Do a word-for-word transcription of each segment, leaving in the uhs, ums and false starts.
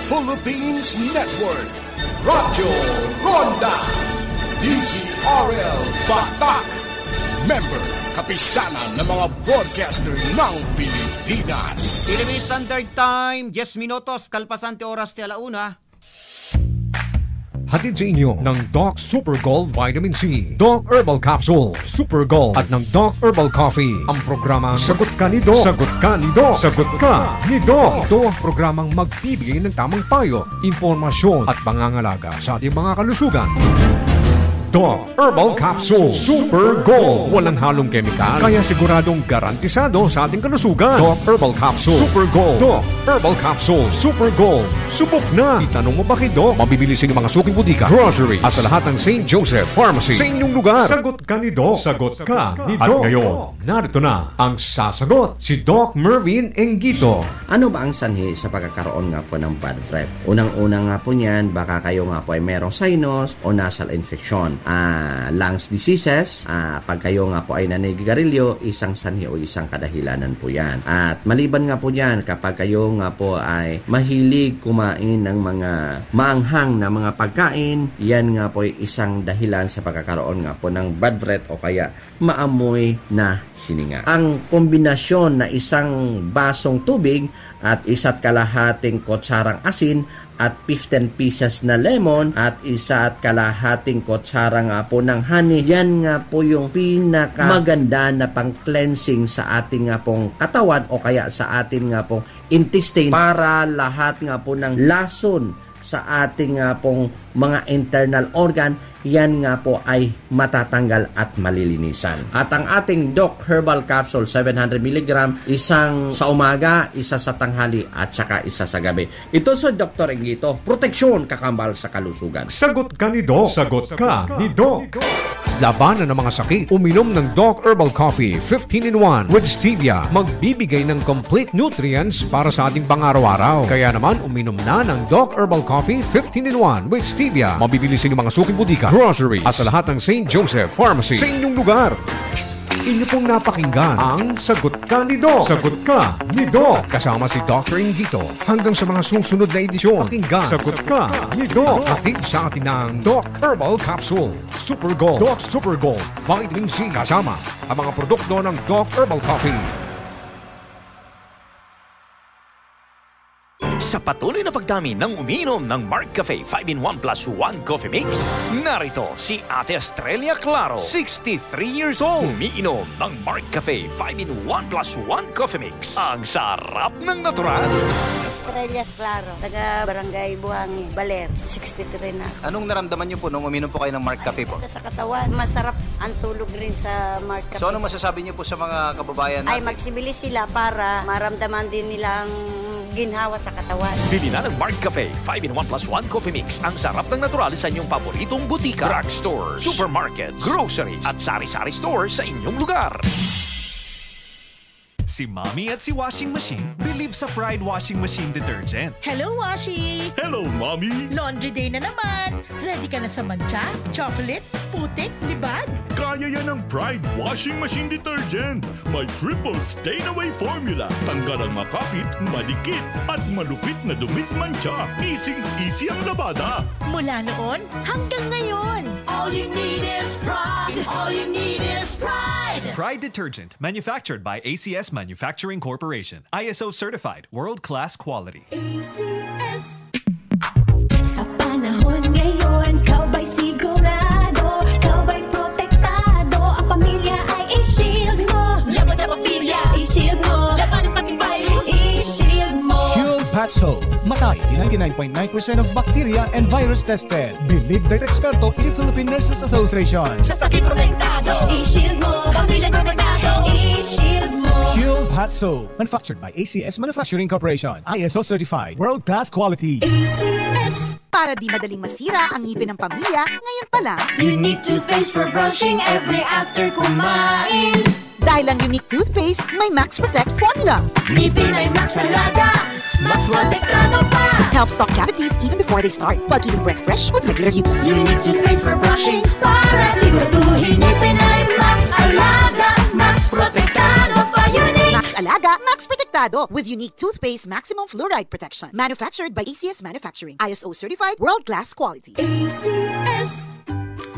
Philippines Network, Radyo Ronda, D Z R L Batak. Member, Kapisanan ng mga Broadcaster ng Pilipinas. Philippine Standard Time, diyes minutos, kalpasan ti oras ti alauna. Hatid sa inyo ng Doc Super Gold Vitamin C, Doc Herbal Capsule, Super Gold, at ng Doc Herbal Coffee. Ang programang Sagot Ka ni Doc. Sagot Ka ni Doc. Sagot Ka ni Doc. Ito ang programang magbibigay ng tamang payo, impormasyon, at pangangalaga sa ating mga kalusugan. Doc Herbal Capsule Super Gold. Walang halong kemikal, kaya siguradong garantisado sa ating kalusugan. Doc Herbal Capsule Super Gold. Doc Herbal Capsule Super Gold. Subok na! Itanong mo ba kay Doc? Mabibili sa inyong mga suking bodega, groceries, at sa lahat ng Saint Joseph Pharmacy sa inyong lugar. Sagot Ka ni Doc. Sagot Ka ni Doc. At ngayon, narito na ang sasagot, si Doc Mervin Engito. Ano ba ang sanhi sa pagkakaroon nga po ng bad breath? Unang-una nga po niyan, baka kayo nga po ay merong sinus o nasal infection, ah, lungs diseases, ah, pag kayo nga po ay nanigarilyo, isang sanhi o isang kadahilanan po yan. At maliban nga po niyan, kapag kayo nga po ay mahilig kumain ng mga maanghang na mga pagkain, yan nga po ay isang dahilan sa pagkakaroon nga po ng bad breath o kaya maamoy na hininga. Ang kombinasyon na isang basong tubig at isa't kalahating kutsarang asin at fifteen pieces na lemon at isa't kalahating kutsara nga po ng honey, yan nga po yung pinakamaganda na pang-cleansing sa ating nga pong katawan o kaya sa ating nga pong intestine para lahat nga po ng lason sa ating nga pong mga internal organ, yan nga po ay matatanggal at malilinisan. At ang ating Doc Herbal Capsule, seven hundred milligram, isang sa umaga, isa sa tanghali, at saka isa sa gabi. Ito sa Doktor Engito, proteksyon kakambal sa kalusugan. Sagot Ka ni Doc. Sagot Ka ni Doc. Labanan ang mga sakit. Uminom ng Doc Herbal Coffee fifteen in one with Stevia. Magbibigay ng complete nutrients para sa ating pang-araw-araw. Kaya naman, uminom na ng Doc Herbal Coffee fifteen in one with Stevia. Mabibili sa inyong mga suking bodega, groceries, at sa lahat ng Saint Joseph Pharmacy sa inyong lugar. Inyo pong napakinggan ang Sagot Ka ni Doc. Sagot Ka ni Doc. Kasama si Doktor Ingito. Hanggang sa mga susunod na edisyon, pakinggan Sagot Ka ni Doc. Hatid sa atin ng Doc Herbal Capsule, Super Gold, Doc Super Gold, Vitamin C. Kasama ang mga produkto ng Doc Herbal Coffee. Sa patuloy na pagdami ng umiinom ng Mark Cafe five-in-one plus one Coffee Mix, narito si Ate Estrella Claro, sixty-three years old. Umiinom ng Mark Cafe five-in-one plus one Coffee Mix. Ang sarap ng natural. Estrella Claro, taga Barangay Buhangin, Baler, sixty-three na. Anong naramdaman niyo po nung uminom po kayo ng Mark Cafe po? Sa katawan, masarap ang tulog rin sa Mark Cafe. So, ano masasabi niyo po sa mga kababayan natin? Ay, magsibili sila para maramdaman din nilang ginhawa sa katawan. Bili na ng Mark Cafe five-in-one plus one Coffee Mix. Ang sarap ng natural sa inyong paboritong butika, drugstores, supermarkets, groceries, at sari-sari store sa inyong lugar. Si Mommy at si Washing Machine believe sa Pride Washing Machine Detergent. Hello, Washi! Hello, Mommy! Laundry day na naman! Ready ka na sa mantsa, chocolate, putik, libag? Kaya yan ng Pride Washing Machine Detergent. May triple stain away formula. Tanggal ang makapit, madikit, at malupit na dumi't mantsa. Easy-easy ang labada. Mula noon hanggang ngayon. All you need is Pride. All you need is Pride. Pride Detergent, manufactured by A C S Manufacturing Corporation. I S O certified, world-class quality. A C S. Sa panahon ngayon, ikaw ba'y sigurado? Ikaw ba'y protektado? Ang pamilya ay i-shield mo. Laban sa bakterya, i-shield mo. Labanan pati virus, i-shield mo. Shield Patso. Matay in ninety-nine point nine percent of bacteria and virus tested. Believed by eksperto in Philippine Nurses Association. Sa sakit protektado, i-shield mo. Pamilya protektado, i-shield mo. Shield Patso. Manufactured by A C S Manufacturing Corporation. I S O certified. World-class quality. A C S. Para di madaling masira ang ngipin ng pamilya, ngayon pa lang. Unique toothpaste for brushing every after kumain. Dahil ang Unique Toothpaste may Max Protect Formula. Ngipin ay Max Alaga, Max Protektado pa. Helps stop cavities even before they start, while keeping breath fresh with regular use. Unique Toothpaste for brushing para siguraduhin ngipin ay Max Alaga, Max Protektado pa. Unique. Max Alaga, Max Protect Protektado with unique toothpaste maximum fluoride protection. Manufactured by A C S Manufacturing. I S O certified, world-class quality. A C S.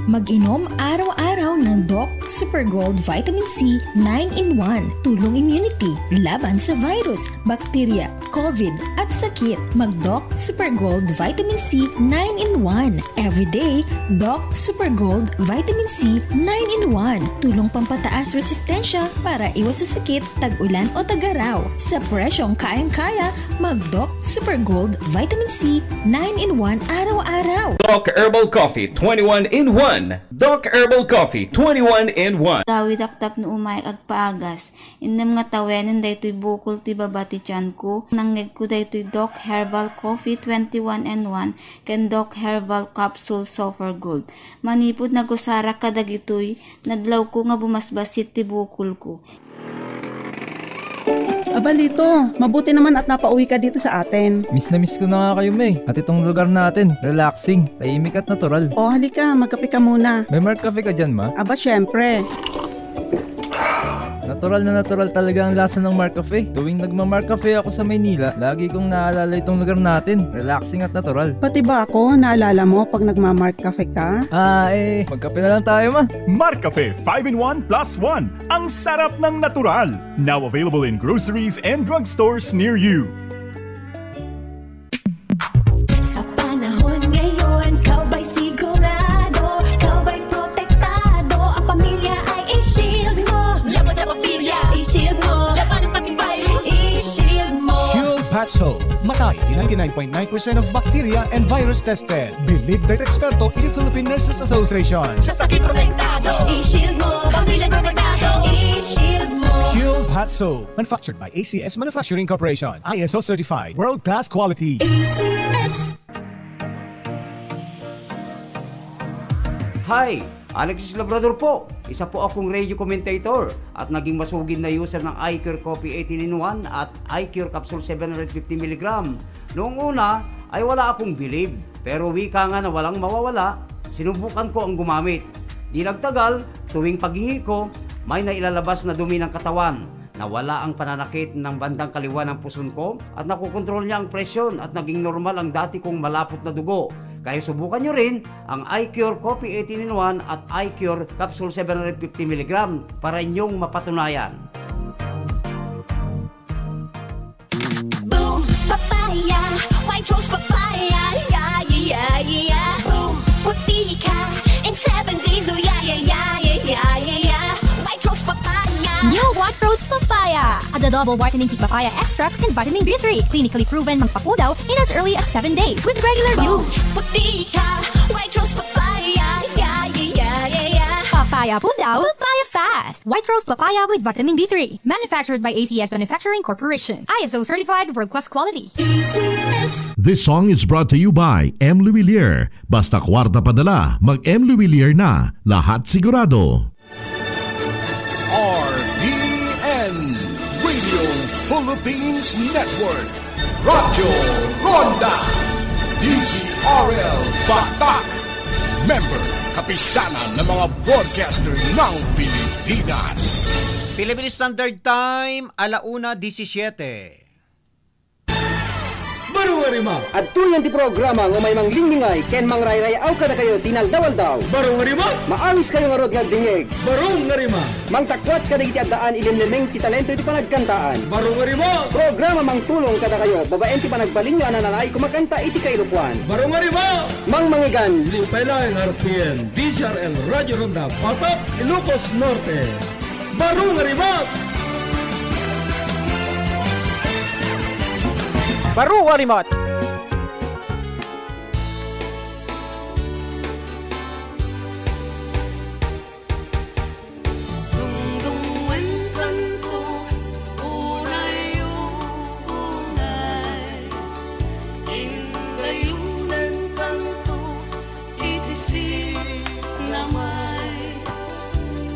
Mag-inom araw-araw ng Doc Super Gold Vitamin C nine in one. Tulong immunity laban sa virus, bakterya, COVID at sakit. Mag-Doc Super Gold Vitamin C nine in one. Everyday, Doc Super Gold Vitamin C nine in one. Tulong pampataas resistensya para iwas sa sakit, tag-ulan o tag-araw. Sa presyong kayang-kaya, mag-Doc Super Gold Vitamin C nine in one araw-araw. Doc Herbal Coffee twenty-one in one. Doc Herbal Coffee twenty-one in one. Tawidak tapno umay agpaagas. Innem nga tawenen daytoy bukol ti baba ti tianko. Nangngegko daytoy Doc Herbal Coffee twenty-one and one ken Doc Herbal Capsule Super Gold. Manipud nagusarak kadagitoy, nadlawko nga bumasbassit ti bukolko. Aba, Lito, mabuti naman at napauwi ka dito sa atin. Miss na miss ko na nga kayo, May. At itong lugar natin, relaxing, tahimik at natural. O, halika, magkape ka muna. May Mark Cafe ka dyan, Ma? Aba, syempre. Natural na natural talaga ang lasa ng Mark Cafe. Tuwing nagma-Mark Cafe ako sa Maynila, lagi kong naalala itong lugar natin. Relaxing at natural. Pati ba ako, naalala mo pag nagma-Mark Cafe ka? Ah, eh, magkape na lang tayo, Ma. Mark Cafe five in one plus one. Ang sarap ng natural. Now available in groceries and drugstores near you. Sa panahon ngayon, ikaw ba'y sigurado? Ikaw ba'y protektado? Ang pamilya ay i-shield mo. Laban sa bakterya, i-shield mo. Labanan pati virus, i-shield mo. Shield Patrol. Matay di ninety-nine point nine percent of bacteria and virus tested. Believed by eksperto in the Philippine Nurses Association. Sa sakit protektado, i-shield mo. Pamilya protektado, i-shield mo. Shield Hot Soap. Manufactured by A C S Manufacturing Corporation. I S O certified. World class quality. A C S. Hi! Alexis Labrador po. Isa po akong radio commentator at naging masugid na user ng iCure Coffee eighteen in one at iCure Capsule seven hundred fifty milligram. Noong una ay wala akong bilib, pero wika nga na walang mawawala, sinubukan ko ang gumamit. Di nagtagal, tuwing paghihi ko, may nailalabas na dumi ng katawan. Nawala ang pananakit ng bandang kaliwa ng puson ko at nakokontrol niya ang presyon at naging normal ang dati kong malapot na dugo. Kaya subukan nyo rin ang iCure Coffee eighteen in one at iCure Capsule seven hundred fifty milligram para inyong mapatunayan. Boom Papaya, White Rose Papaya, yeah, yeah, yeah, yeah. Boom, puti ka in seven days, oh yeah, yeah, yeah, yeah, yeah, yeah, yeah. White Rose Papaya. New White Rose Papaya, a double whitening tea papaya extracts and vitamin B three, clinically proven magpapudaw in as early as seven days with regular use. Puti ka, White Rose Papaya, yeah, yeah, yeah, yeah, yeah. Papaya pudaw, papaya fast. White Rose Papaya with vitamin B three. Manufactured by A C S Manufacturing Corporation. I S O certified world class quality. A C S. This song is brought to you by M. Luwilier. Basta kwarta padala, mag M. Luwilier na. Lahat sigurado. R P N, Radio Philippines Network, Radyo Ronda, D Z R L Batak, member, kapisanan ng mga broadcaster ng Pilipinas. Philippine Standard Time, ala una disisiete. Baro nga rima. Adtoyen ti programa nga umay manglinglingaw ken mangrayray-aw kadakayo ti inaldaw-aldaw. Baro nga rima. Maawis kayo ngarud nga agdingngeg. Baro nga rima. Mangtakuat kadagiti addaan ilimlimeng ti talento iti panagkantaan. Baro nga rima. Programa mangtulong kadakayo babaen ti panagbalinyo a nananaay kumakanta iti kailokoan. Baro nga rima. Mangmangigan. Lipay laeng R P N, D Z R L Radio Ronda, Batak, Ilocos Norte. Baro nga rima. Baro nga rima. Iti sinamay,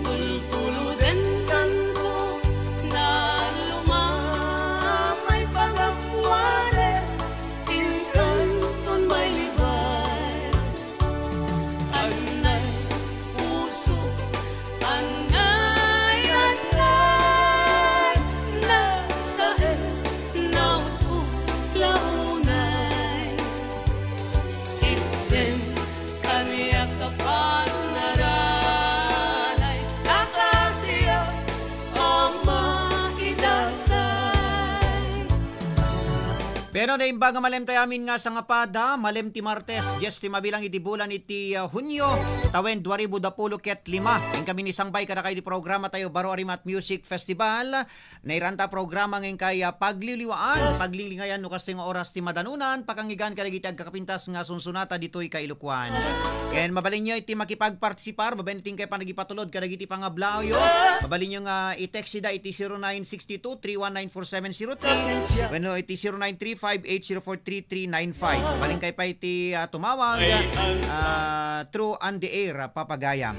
tultuloden kanto, naluma pay pagapuanen, Pero naimbag nga malem tayo amin nga sangapada, malem ti Martes, dies ti mabilang iti bulan iti, ah, Hunio, tawen dua ribu dua pulo ket lima. Inkami ni Sangbay kadakayo ti programa tayo, Baro a Rima at Music Festival. Nairanta programa nga inkay, ah, pagliwliwaan, paglinglingayan no kasta nga oras ti madanunan, pakangigan kadagiti agkakapintas nga sunsunata ditoy Kailokuan. Ken mabalinyo iti makipagpartisipar, babaen iti inkay panagipatulod kadagiti pangablaawyo. Mabalinyo nga i-text ida iti zero nine six two three one nine four seven zero three wenno iti zero nine three five eight zero four three three nine five. Mabalin kay pa iti, ah, tumawag, ah, through on the air, ah, papagayam.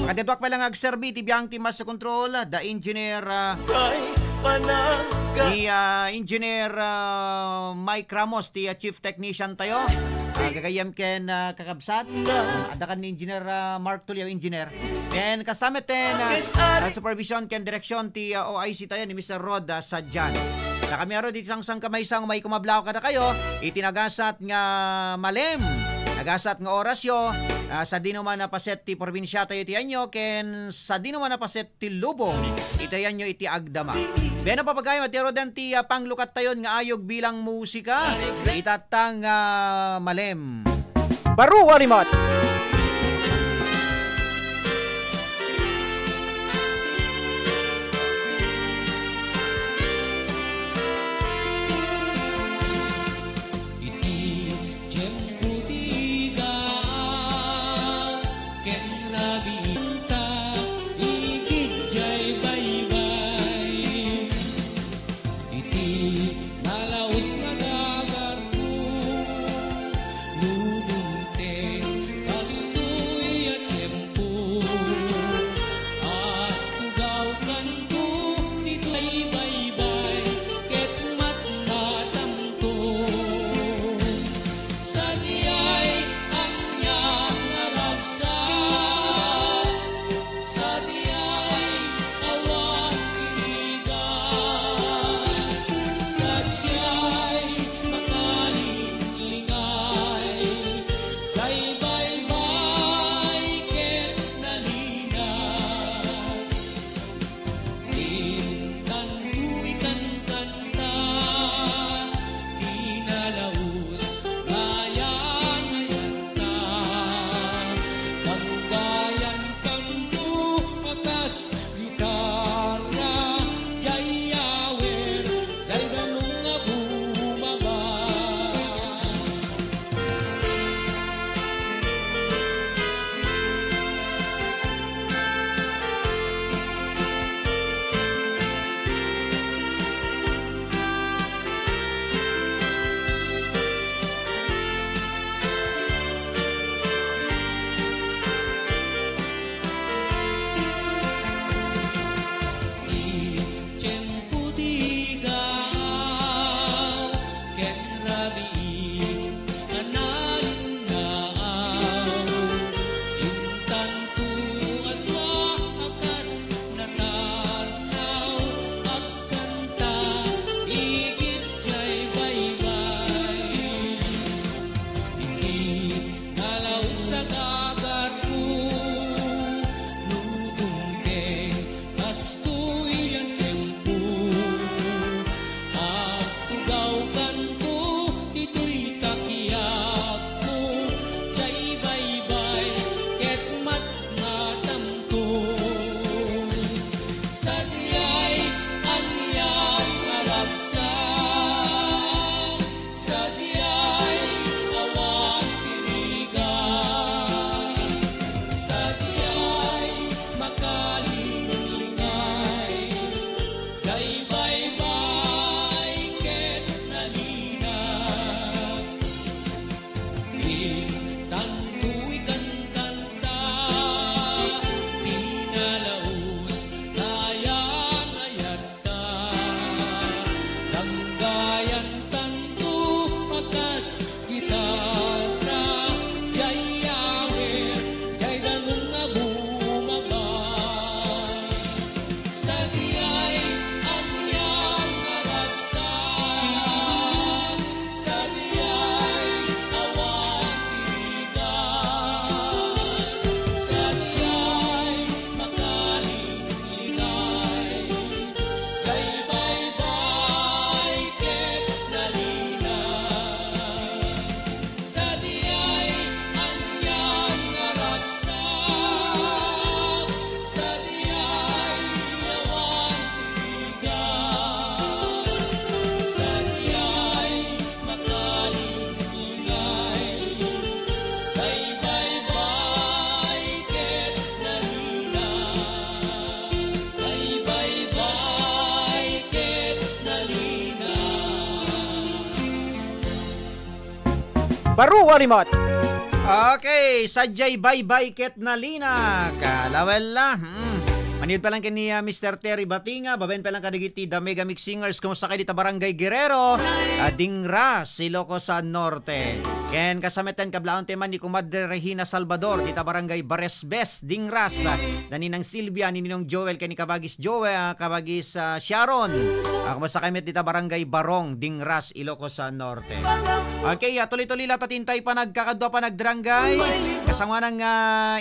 Makadtuak pay lang nga agserbi iti biag ti Master Control, ah, the engineer, ah, ni, ah, Engineer, ah, Mike Ramos, ti, ah, chief technician tayo. Ah, gagayyem ken, ah, kakabsat. Adda kan ni Engineer, ah, Mark Tulio, engineer. Ken kasta met ten, ah, ah, supervision ken direksyon ti, ah, O I C tayo ni Mister Rod, ah, Sadian. Dakami ngarud iti sangsangkamay nga umayko mablaw kadakayo iti nagasat nga malem, nagasat nga orasyo, ah, sadino man a paset ti probinsia tayo iti Anyo ken sadino man a paset ti lubong iti Anyo iti agdama. Wen a papagayam, adda ruden ti, ah, panglukat tayon nga ayog bilang musika. Itatta nga malem. Baro a Rima at Iti tiempo ti igaaw ken rabiitta, igid jay baybay. Iti nalaus nga gagarko, no dumteng kastoy a tiempo, agtugawkanto ditoy baybay ket matmatamko. Sadiay ania nga ragsak, sadiay awan irigat, sadiay makalingay, jay baybay ket nalinak. Intanto ikankanta ti nalaus nga ayan-ayatta. Ganggayan kanto a kas gitarra, jay awer, jay danum nga bumaba. Tiempo ti igaaw ken rabii a nalinnaaw, intanto a dua a kas natarnaw, agkanta igid jay baybay. Iti nalaus a gagarko, no dumteng kastoy a tiempo, agtugawkanto ditoy takiakko, jay baybay ket mat- matamko. Sadiay anian nga ragsak, sadiay awan ti rigat, sadiay makalingay, jay baybay ket nalinak. Intanto ikankanta ti nalaus nga ayan-ayatta. Ganggayantanto a kas gitarra, jay awer, jay danum nga bumaba. Sadiay anian nga ragsak, sadiay awan ti rigat, sadiay makalingay, jay baybay ket nalina. Aruwa, Rimat. Okay, sadiay baybay ket nalinak. Alawella. Hmm. Manid pa lang ken ni, ah, Mister Terry Batinga, babaen pa lang kadagiti The Mega Mix Singers. Kumusta kayo dita Barangay Guerrero? Ah, Dingras, Ilocos, ah, Norte. Ken kasama ten kablaon ti man ni Kumadre Regina Salvador, dita Barangay Baresbes, Dingras. Ah, Naninang Silvia, ni Ninong Joel, ken ni Kabagis Joel, ah, Kabagis, ah, Sharon. Ah, kumusta kayo met dita Barangay Barong, Dingras, Ilocos, ah, Norte. Okay, ah, tuloy-tuloy la ta ti intay panagkakadua panagdarangay. Kasangoanan nga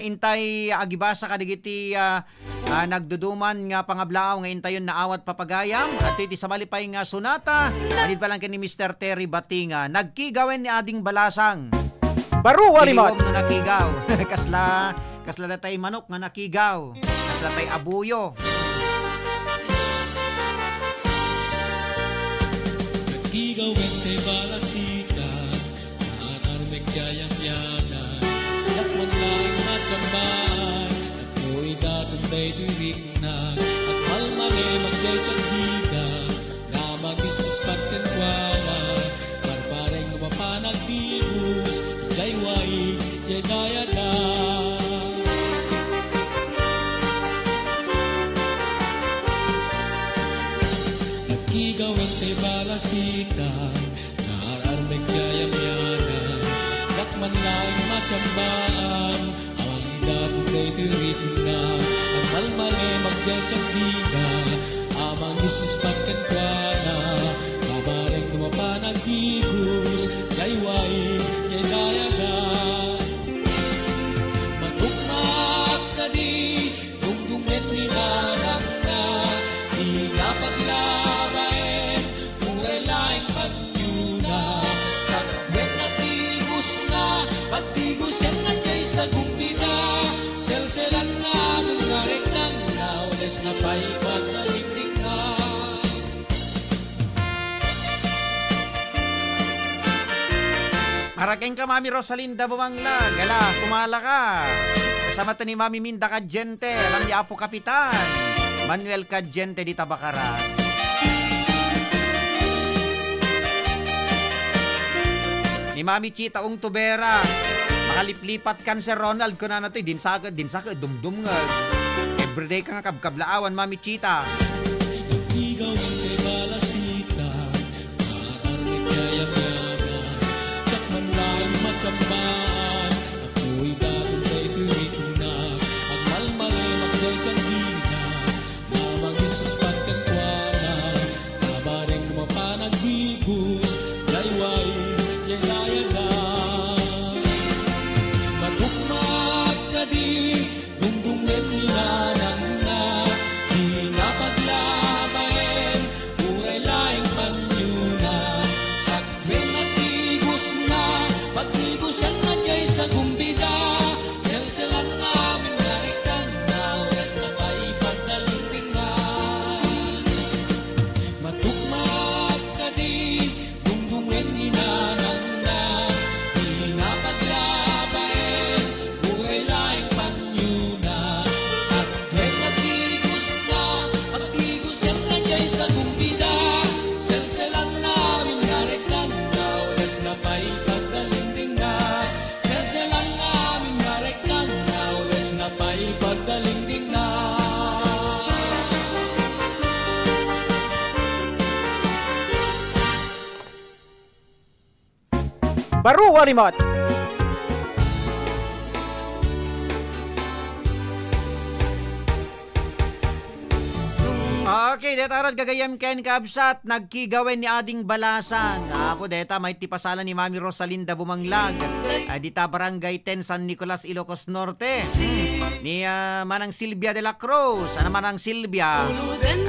intay agibasa kadagiti, ah, ah, nagduduman nga pangablaaw nga intayon naawat papagayam. At iti sabali pay nga sonata, manid pa lang ken ni Mister Terry Batinga, nagkigawen ni Ading Balasang. Baro, Warimat. Iliwam no nakigaw. Kasla, kasla datay manok nga nakigaw. Kasla tay abuyo. Nagkigaw ken tay balasita, naan-armek ti ayamyanan, diak man laeng matiammaan, tapno idaton daytoy rikna, agmalmalimak daytoy agida, nga mangisuspat kenkuana, barbareng no mapan agdigos, idiay waig, idiay dayada. Nagkigaw ken tay balasita, naan-armek ti ayamyanan, diak man laeng matiammaan, awan idaton daytoy rikna, agmalmalimak daytoy agida, a mangisuspat kenkuana, barbareng no mapan agdigos, idiay waig, idiay dayada. Matukmak kadi, dungdungen ni nanangna, dina paglabaen, uray laeng panyona. Sakbet a digosna, pagdigosenna diay sagumbida, selselanna amin nga reknang, naules na pay pagdalingdingna. Arakenka, Mami Rosalinda Bumanglag. Ala, sumala ka. Kasama ta ni Mami Minda Cadiente. Alam ni Apo Kapitan Manuel Cadiente di Tabacara. Ni Mami Chita Ungtubera. Makaliplipat kan, Sir Ronald. Kunana to'y dinsake, dinsake, dumdum nga. Everyday ka nga kabkablaawan, Mami Chita. Nagkigaw iti balasita, naan-armek ti ayamyanan, diak man laeng matiammaan, tapno idaton daytoy rikna, agmalmalimak daytoy agida, nga mangisuspat kenkuana, barbareng no mapan agdigos, idiay waig, idiay dayada. Matukmak kadi, dungdungen ni nanangna, dina paglabaen, uray laeng panyona. Sakbet a digosna, pagdigosenna diay sagumbida, selselanna amin nga reknang, naules na pay pagdalingdingna. Matukmak kadi, dungdungen ni nanangna, dina paglabaen, uray laeng panyona. Sakbet a digosna, pagdigosenna diay sagumbida, selselanna amin nga reknang, naules na pay pagdalingdingna. Selselanna amin nga reknang, naules na pay pagdalingdingna. Baro, Warimat. Okay, deta arad gagayyem ken kabsat, nagkigawen ni Ading Balasang. Apo, deta, may ti pasala ni Mami Rosalinda Bumanglag. Ah, dita Barangay ten, San Nicolas, Ilocos Norte. Hmm. Ni, ah, Manang Silvia de la Cruz. Ano, Manang Silvia?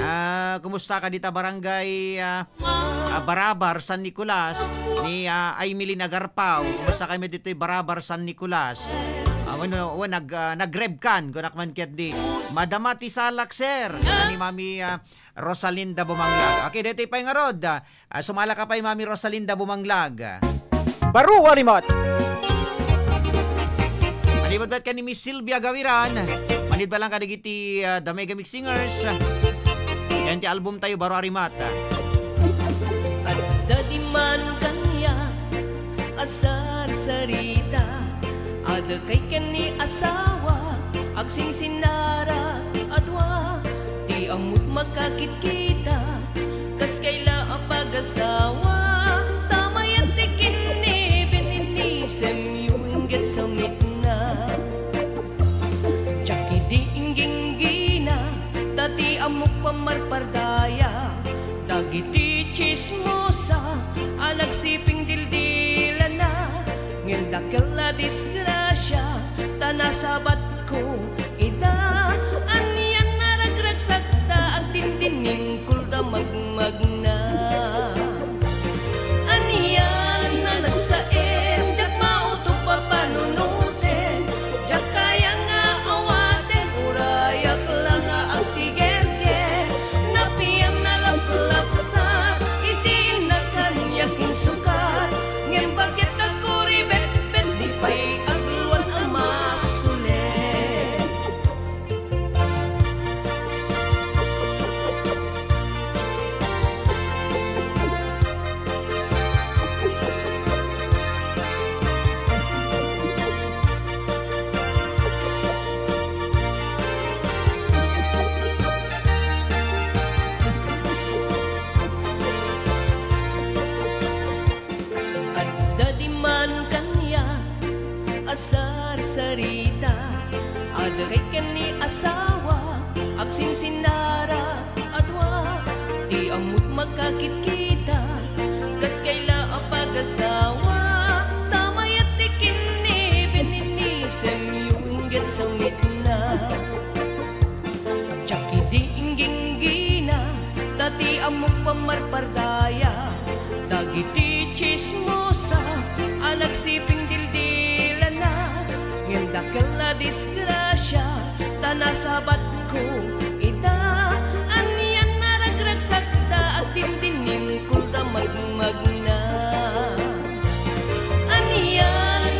Ah, kumusta ka dita Barangay, ah, ah, Barabar, San Nicolas, ni, ah, Aimelin Agarpao. Kumusta kami ditoy Barabar, San Nicolas? Ah, bueno, o, nag, ah, nag-rev kan, kunak man ket di. Madama ti salak, sir. Ni Mami, ah, Rosalinda Bumanglag. Okay, detoy pay ngarud. Ah, sumala ka pay, Mami Rosalinda Bumanglag. Baro, Warimat. Manipud met ken ni Miss Sylvia Gawiran. Manipud pa lang kadagiti, ah, The Mega Mix Singers. Yan ti album tayo, Baro Arimat. Adda diman kaniak a sarsa Dakay ken ni asawa, agsinsinara a dua. Ti ammok makakitkita, kas kayla a pagasawa. Ta mayat ti kinni, bininisem yo inggit sa mitna. Diak idi ingginggina, ta ti ammok pammarpardaya. Dagiti chismosa a nagsiping dildilana, ngem dakkel a disgrasia ta nasabatko ida. Ania a naragragsakda, agdindiningkolda magmagna. Ania a nagsaem, diak mautok a panunoten, diak kaya nga awaten, urayak la nga agtigerger. Napian a laplapsat iti innak, aniak insukat, ngem baket a kuribetbet, di pay agluan a masulet. Adda diman kaniak a sarsarita, a dakay ken ni asawa, agsinsinara a dua. Ti ammok makakitkita, kas kayla a pagasawa. Ta mayat ti kinni, bininisem yo inggit sa mitna. Diak idi ingginggina, ta ti ammok pammarpardaya. Dagiti chismosa a nagsiping dildilana, ngem dakkel a disgrasia ta nasabatko ida. Ania a naragragsakda, agdindiningkolda magmagna. Ania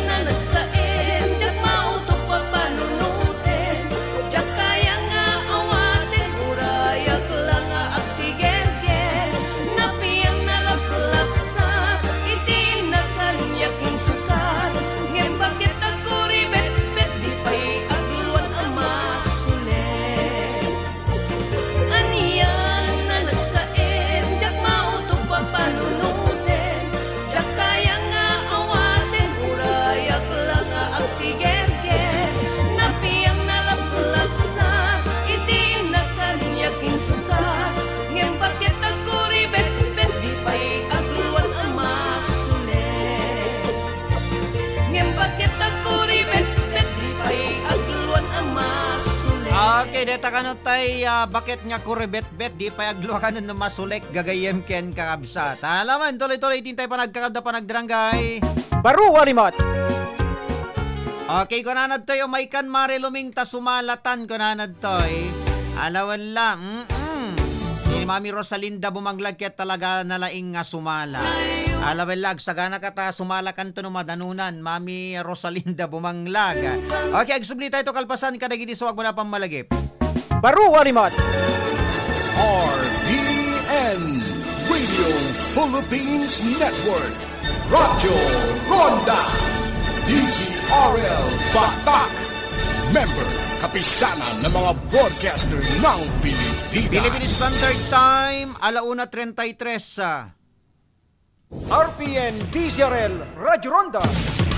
a nagsaem, diak mautok a panunoten, diak kaya nga awaten, urayak la nga agtigerger. Napian a laplapsat iti innak, aniak insukat, ngem baket a kuribetbet, di pay agluan a masulet. Ania a nagsaem, diak mautok a panunoten, diak kaya nga awaten, urayak la nga agtigerger. Napian a laplapsat iti innak, aniak insukat, ngem baket a kuribetbet, di pay agluan a masulet. Ngem baket a kuribetbet, di pay agluan a masulet. Okay, deta kano tay, ah, baket nga kuribetbet, di pay agluan a masulet, gagayyem ken kakabsat. Alaman, tuloy-tuloy din tay panagkakabda, panagdaranggay. Baro a limat. Okay, kunana ditoy, "Umaykan, Mare Luming, ta sumalatan," kunana ditoy. Alawen la, mm-mm. Ni Mami Rosalinda Bumanglag, ket talaga na laing nga sumala. Alawen la, agsagana ka ta sumalakanto no madanunan, Mami Rosalinda Bumanglag. Okay, agsubli tayo to kalpasan kadagiti suag mo na pammalagip. Baro a limat. R P N Radio Philippines Network. Radyo Ronda, D Z R L Batak, member, Kapisanan ng mga Broadcaster ng Pilipinas. Philippine Standard Time, alauna treinta y tres, ah. R P N D Z R L Radyo Ronda,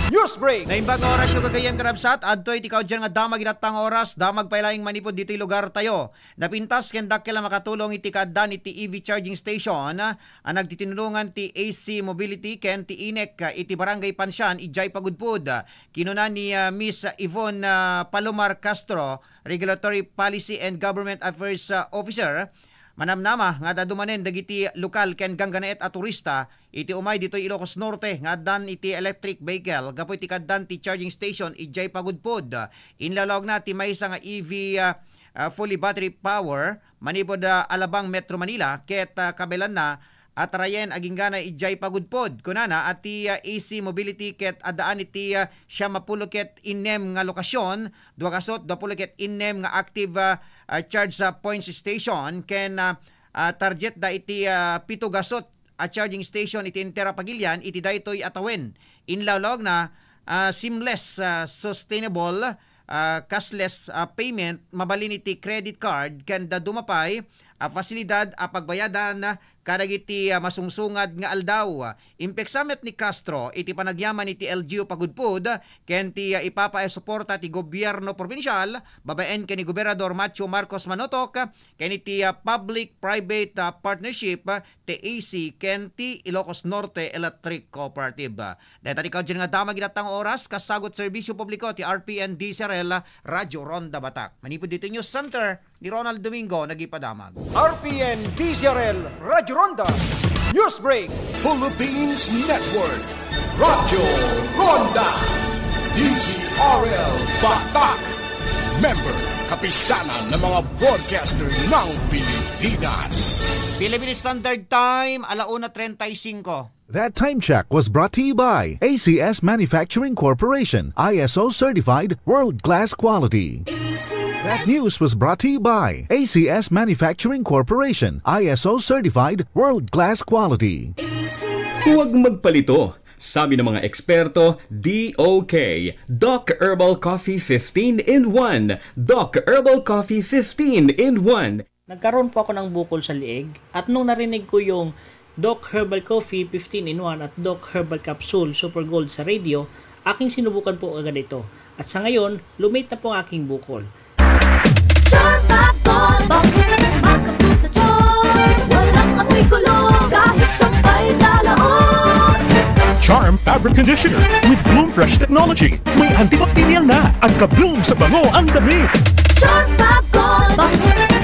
News Break. Naimbag nga orasyo, gagayyem, karabsat, adtoy ti kaudyan nga damag iti dayta nga oras, damag pay laeng manipud ditoy lugar tayo. Napintas ken dakkel a makatulong iti kaaddaan iti E V charging station a nagtitinulongan ti A C Mobility ken ti inec iti Barangay Pansian, idiay Pagudpud. Kinuna ni, ah, Miss Yvonne, ah, Palomar Castro, Regulatory Policy and Government Affairs, ah, Officer, manamnama nga adda dumanen dagiti lokal ken ganggannaet a turista iti umay ditoy Ilocos Norte nga addan iti electric vehicle gapu iti kaaddaan ti charging station idiay Pagudpud. Inlawlawagna ti maysa nga E V, ah, ah, fully battery power manipud, ah, Alabang, Metro Manila, ket, ah, kabaelanna, atarayen aginggana idiay Pagudpud. Kunana a ti, ah, A C Mobility ket addaan iti, ah, siam a pulo ket innem nga lokasyon, dua gasut, dua pulo ket innem nga active, ah, ah, charge, ah, points station, ken, ah, ah, targetda iti, ah, pito gasut a charging station iti entero a pagilian iti daytoy a tawen. Inlawlawagna ah, seamless, ah, sustainable, ah, cashless, ah, payment mabalin iti credit card ken dadduma pay a fasilidad a pagbayadan kadagiti, ah, masungsungad nga aldaw. Impeksa met ni Castro iti panagyaman iti L G U pagudpud ken ti, ah, ipapa a suporta ti gobierno probinsial babaen ken ni Gobernador Macho Marcos Manotok ken iti, ah, public-private, ah, partnership, ah, ti A C ken ti Ilocos Norte Electric Cooperative. Dayta ti kaudyan nga damag iti datang oras, kasagut serbisyo publiko ti R P N D C R L, Radyo Ronda Batak. Manipud ditoy News Center, ni Ronald Domingo nagipadamag. R P N D C R L Radyo Ronda News Break. Philippines Network, Radyo Ronda, D C R L Batak. Member, Kapisanan ng mga Broadcaster ng Pilipinas. Philippine Standard Time, ala una treinta y cinco. That time check was brought to you by A C S Manufacturing Corporation, I S O certified, world-class quality. That news was brought to you by A C S Manufacturing Corporation, I S O certified, world-class quality. Huwag magpalito. Sabi ng mga eksperto, D O K, Doc Herbal Coffee fifteen in one. Doc Herbal Coffee fifteen in one. Nagkaroon po ako ng bukol sa liig at nung narinig ko yung Doc Herbal Coffee fifteen in one at Doc Herbal Capsule Super Gold sa radio, aking sinubukan po agad ito. At sa ngayon, lumit na po ang aking bukol. Charm Fab Gold, makapul sa charm. Walang amoy kulog, kahit sampay sa loob. Charm Fabric Conditioner with Bloom Fresh Technology. May antibacterial na at ka-bloom sa bango ang damit. Charm Fab Gold,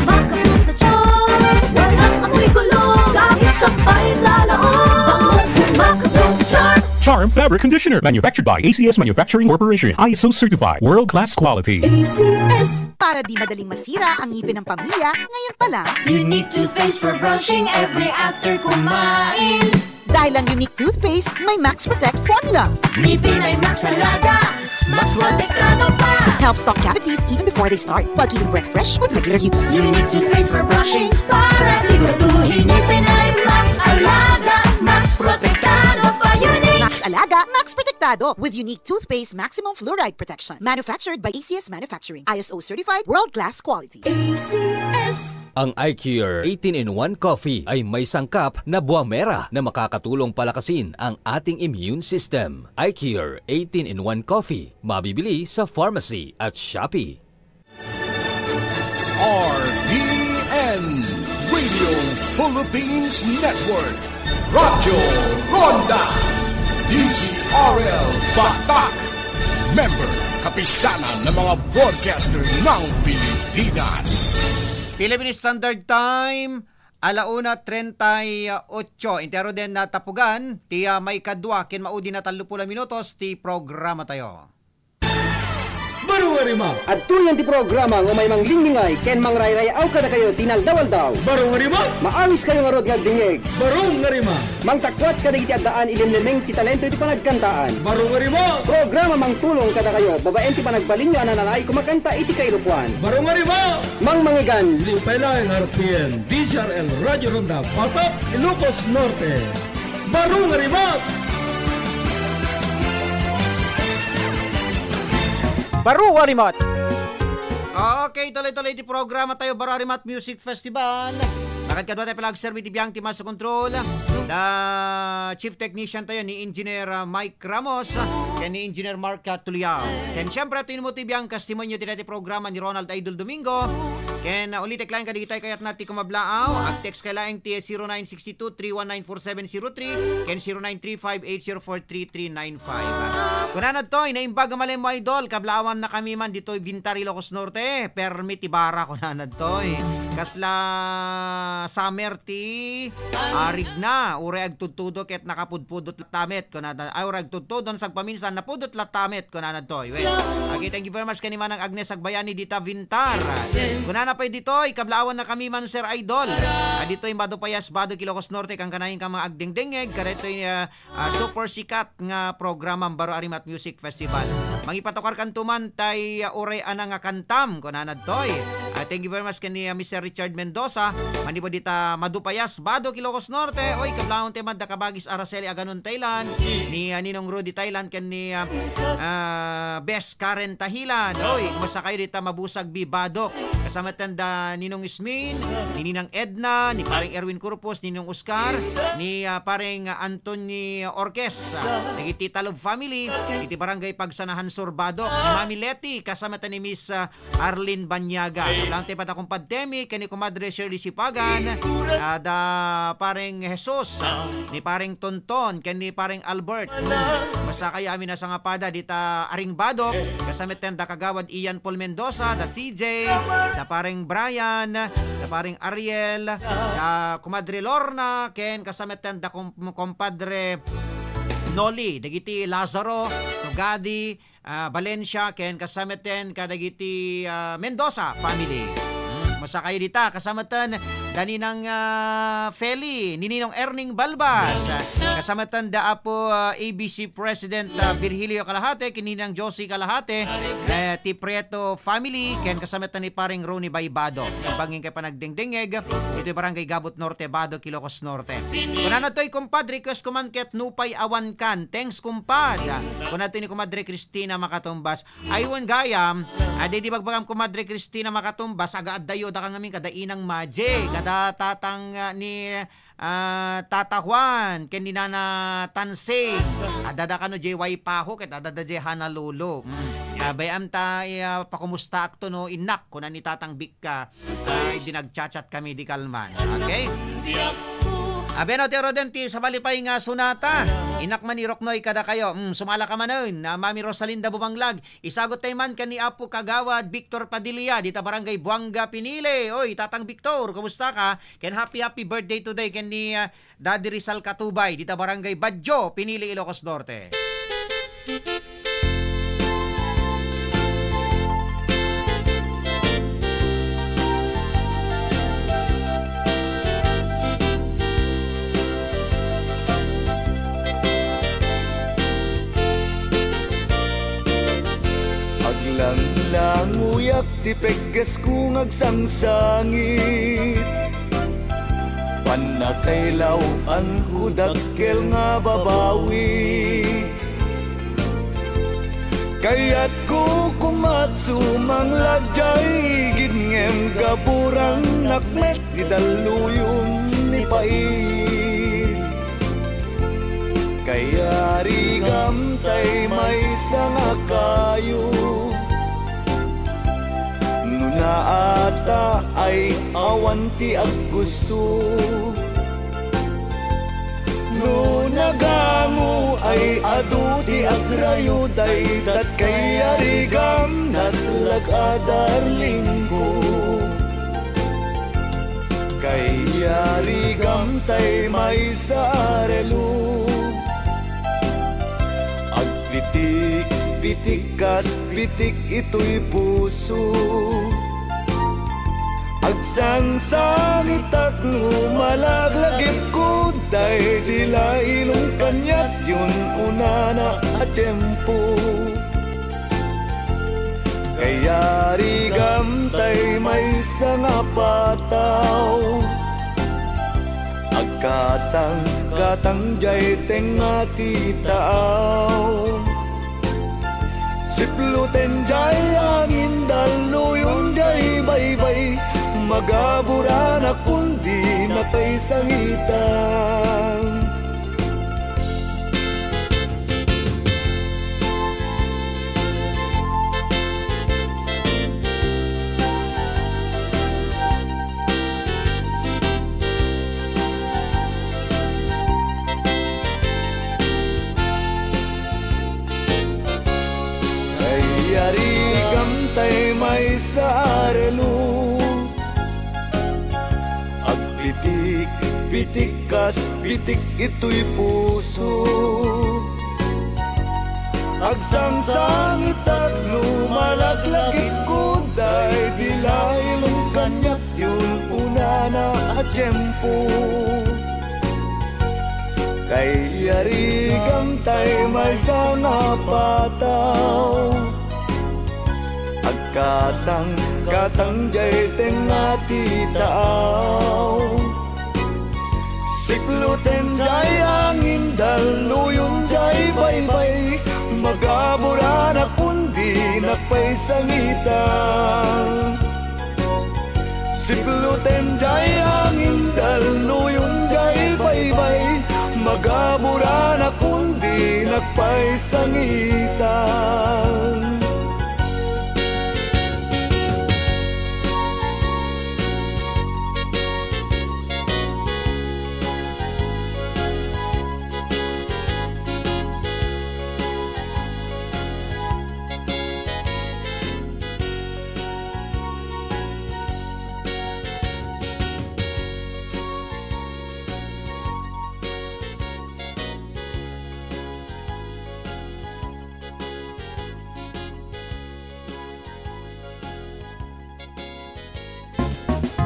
makapul sa charm. Walang amoy kulog, kahit sampay sa loob. Bangong makapul sa charm. Charm Fabric Conditioner, manufactured by A C S Manufacturing Corporation, I S O certified, world-class quality. A C S. Para di madaling masira ang ngipin ng pamilya, ngayon pa lang. Unique toothpaste for brushing every after kumain. Dahil ang Unique Toothpaste may Max Protect Formula. Ngipin ay Max Alaga, Max Protektado pa. Help stop cavities even before they start, while keeping breath fresh with regular use. Unique toothpaste for brushing para siguraduhin ngipin ay Max Alaga, Max Protektado pa. Unique. Max Alaga, Max Protektado with Unique Toothpaste Maximum Fluoride Protection. Manufactured by A C S Manufacturing. I S O certified, world-class quality. A C S. Ang iCure eighteen-in-one Coffee ay may sangkap na buwamera na makakatulong palakasin ang ating immune system. iCure eighteen-in-one Coffee, mabibili sa pharmacy at Shopee. R P N, Radio Philippines Network, Radyo Ronda, D Z R L Batak, member, Kapisanan ng mga Broadcaster ng Pilipinas. Philippine Standard Time, ala una treinta y ocho. Intero den natapugan ti, ah, maikadua ken maudi nga tallo puluh a minutos ti programa tayo. Baro nga rima. Adtoyen ti programa nga umay manglingngingay ken mangrayray-aw kadakayo ti inaldaw-aldaw. Baro nga rima. Maawiskayo ngarud nga agdingngeg. Baro nga rima. Mangtakuat kadagiti addaan ilimlimeng ti talento iti panagkantaan. Baro nga rima. Programa mangtulong kadakayo babaen ti panagbalinyo a nananaay kumakanta iti kailokoan. Baro nga rima. Mangmangigan. Lipay laeng R P N, D Z R L Radio Ronda, Batak, Ilocos Norte. Baro nga rimat! Baro nga rimat! Okay, tuloy-tuloy ti programa tayo, Baro nga Rimat Music Festival. Makadkadua tayo pala agserbi ti biang ti Master Control. The chief technician tayo ni Engineer, uh, Mike Ramos, uh, ken ni Engineer Mark, uh, Tuliao. Ken siyempre, ito mo ti biang testimonio ti dati programa ni Ronald Idol Domingo. Ken, uh, ulitek laeng kadagitoy kayatna ti kumablaaw. Ag-text kay laeng ti zero nine six two three one nine four seven zero three ken zero nine three five eight zero four three three nine five. Kunana ditoy, naimbag a malem mo, idol, kablaawan na kami man ditoy Bintar, Ilocos Norte. Permi ti bara, kunana ditoy. Kasla summer ti, ah, rigna, uray agtudtudo ket nakapudpudot latta met, kunana, ay, uray agtudtudo, sagpaminsan, napudot latta met, kunana ditoy. Well, okay, thank you very much kay ni Manang Agnes Agbayani dita Bintar. Kunana pay ditoy, kablaawan na kami man, Sir Idol. Ah, ditoy Mado Payas, Bado, Ilocos Norte, kankanayon ka mga agdengdengngeg, kadaytoy, ah, ah, super sikat nga programa, Baro a Rimat Music Festival. Mangipatukarkanto man tay, ah, uray ana nga kantam, kunana ditoy. At Thank you very much ken ni, ah, Mister Richard Mendoza. Manipud dita Madupayas, Badoc, Ilocos Norte. Oy, kablaon tayo man da kabagis Araceli Aganon Thailand, ni, ah, Ninong Rudy Thailand, ken ni, ah, ah, Bes Karen Tahilan. Oy, kumusta kayo dita Mabusag B, Badoc? Kasama ten da Ninong Ismin, ni Ninang Edna, ni Pareng Erwin Corpus, Ninong Oscar, ni, ah, Pareng, ah, Anthony Orquez, ah, dagiti Talub family, iti Barangay Pagsanahan Sur, Badoc. Ni Mami Leti, kasama ten ni Miss, ah, Arlene Banyaga. Ay. Lang ti pata kumpadtemi, ken ni Kumadre Shirley Sipagan, ah, da Pareng Jesus, ni Pareng Tonton, ken ni Pareng Albert. Hmm. Basta kayo amin a sangapada dita Aring Badoc, kasama ten da Kagawad Ian Paul Mendoza, da C J, da Pareng Brian, da Pareng Ariel, da Kumadre Lorna, ken kasama ten da kum-, kumpadre Noli, dagiti Lazaro, Tugadi, ah, Valencia, ken kasama ten kadagiti, ah, Mendoza family. Hmm, kumusta kayo dita? Kasama ten da Ninang, ah, Feli, ni Ninong Erning Balbas. Kasama ten da Apo, ah, A B C President, ah, Virgilio Kalahate, ken Ninang Josie Kalahate, eh, ti Prieto family, ken kasama ten ni Pareng Ronnie Baybado. Bangin kay panagdengdengeg, iti Barangay Gabot Norte, Badoc, Ilocos Norte. Kunana toy, kumpadre, request ko man ket Nupay Awan Kan. Thanks, kumpad. Kunana toy ni Kumadre Christina Makatumbas. Ay, wen gayam, adi di bagbagam Kumadre Christina Makatumbas, aga addayo da kangamin kada Inang Maji, kada tatang, ah, ni, ah, Tata Juan, ken ni Nana Tansing. Adda da kano jay waipaho, ket adda da jay Honolulu. Mm. Ah, bay-am ta, ah, pakumustaak to, no, innak, kuna ni Tatang Bikka. Ay, di nagchat-chat kami di kalman. Okay? Abeno, ti Roden, ti sabali pay nga sunata. Inak man ni Roknoy kada kayo. Mm, sumala ka manen, na Mami Rosalinda Bumanglag. Isagot tayo man kan ni Apo Kagawad Victor Padilla, dita Barangay Buanga, Pinili. Oy, Tatang Victor, kumusta ka? Ken happy, happy birthday today ken ni, ah, Daddy Rizal Katubay, dita Barangay Badjo, Pinili, Ilocos Norte. Aglanglanguyak ti peggesko nga agsangsangit. Pannakailaw-anko dakkel nga babawi. Kayatko koma't sumangladjay gid ngem gaburannak met ti dalluyon ni Paid. Kayarigam tay maysa nga kayo. No naata ay awan ti aggusto. No nagango ay adu ti agrayo, daytat kayarigam naslak a darlingko. Kayarigam tay maysa a relo. Agpitik-pitik kas pitik itoy puso. Agsangsangitak no malaglagipko, daydi la ilong kaniak yon unana a tiempo. Kayarigam tay maysa nga pataw. Agkatang-katang jay tengnga ti taaw. Siploten jay angin, dalluyon jay baybay. Magaburannak kundi nakaisangitan. Kayarigam tay maysa a relo. Agpitik-pitik kas pitik itoy puso. Agsangsangitak no malaglagipko, daydi la ilong kaniak yon unana a tiempo. Kayarigam tay maysa nga pataw. Agkatang Katang jay tengnga ti taaw. Siploten jay angin, dalluyon jay baybay, magaburanak kundi nakpay sangita. Siploten jay angin, dalluyon jay baybay, magaburanak kundi nakpay sangita.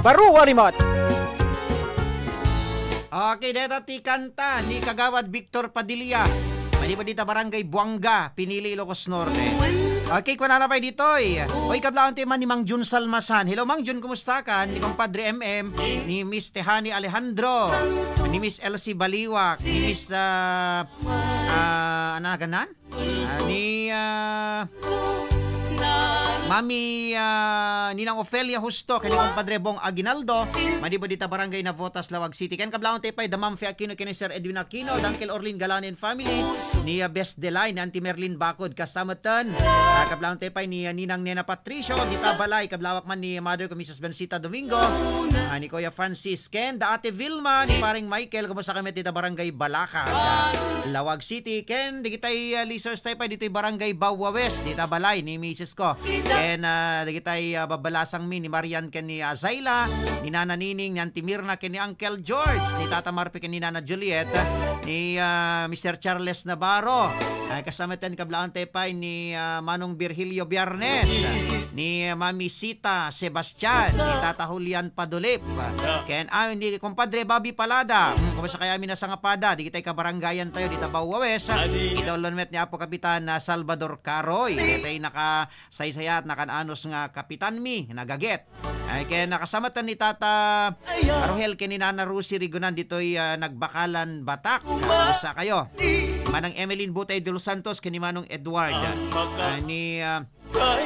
Baro a rimat. Okay, deta ti kanta ni Kagawad Victor Padilla. Manipud dita Barangay Buanga, Pinili, Ilocos Norte. Okay, kunana pay ditoy. Oy, kablawan ti man ni Mang Jun Salmasan. Hello, Mang Jun, kumusta ka? Ni Compadre M M, ni Miss Tehani Alejandro, ni Miss Elsie Baliwak, ni Miss, ah, ah, ano nga nganan? Ah, ni, ah, Mami, ah, Ninang Ofelia Justo, ken ni Compadre Bong Aguinaldo, manipud dita Barangay Navotas, Laoag City. Ken kablawan tayo pay, da Ma'am Fe Aquino, ken ni Sir Edwin Aquino, da Uncle Orlin Galan and family, ni, ah, Best Delay, ni Auntie Merlin Bakod, kasta metten. Ah, kablawan tayo pay ni, ah, Ninang Nena Patricio, dita balay, kablawak man ni Mother ko, Missus Bensita Domingo, ah, ni Kuya Francis, ken da Ate Vilma, ni Pareng Michael, kumusta kami dita Barangay Balaka, Laoag City, ken dagitay, ah, listeners tayo pay ditoy Barangay Bawa West, dita balay ni misis ko. Ken, ah, dagitay, ah, babalasang mi ni Marian ken ni, ah, Zayla, ni Nana Nining, ni Auntie Mirna ken ni Uncle George, ni Tata Marfi ken ni Nana Juliet, ni, ah, Mister Charles Navarro. Ay, kasta metten kablawan tayo pay ni, ah, Manong Virgilio Biarnes, ni Mami Sita Sebastian, ni Tata Julian Padulip, ken, ah, ni Compadre Bobby Palada. Hmm, kumusta kaya mi nasangapada? Dagitay kabarangayan tayo, dita Bawa West. Idolon met ni Apo Kapitan, ah, Salvador Caroy. Dagitay nakasaysayat, nakan-anos nga kapitan mi, nagaget. Ay, ken kasta metten ni Tata Rohel ken ni Nana Rosie Rigonan ditoy, ah, Nagbakalan, Batak. Kumusta kayo? Manang Emeline Butay de los Santos ken ni Manong Edward. Ah, ni, ah,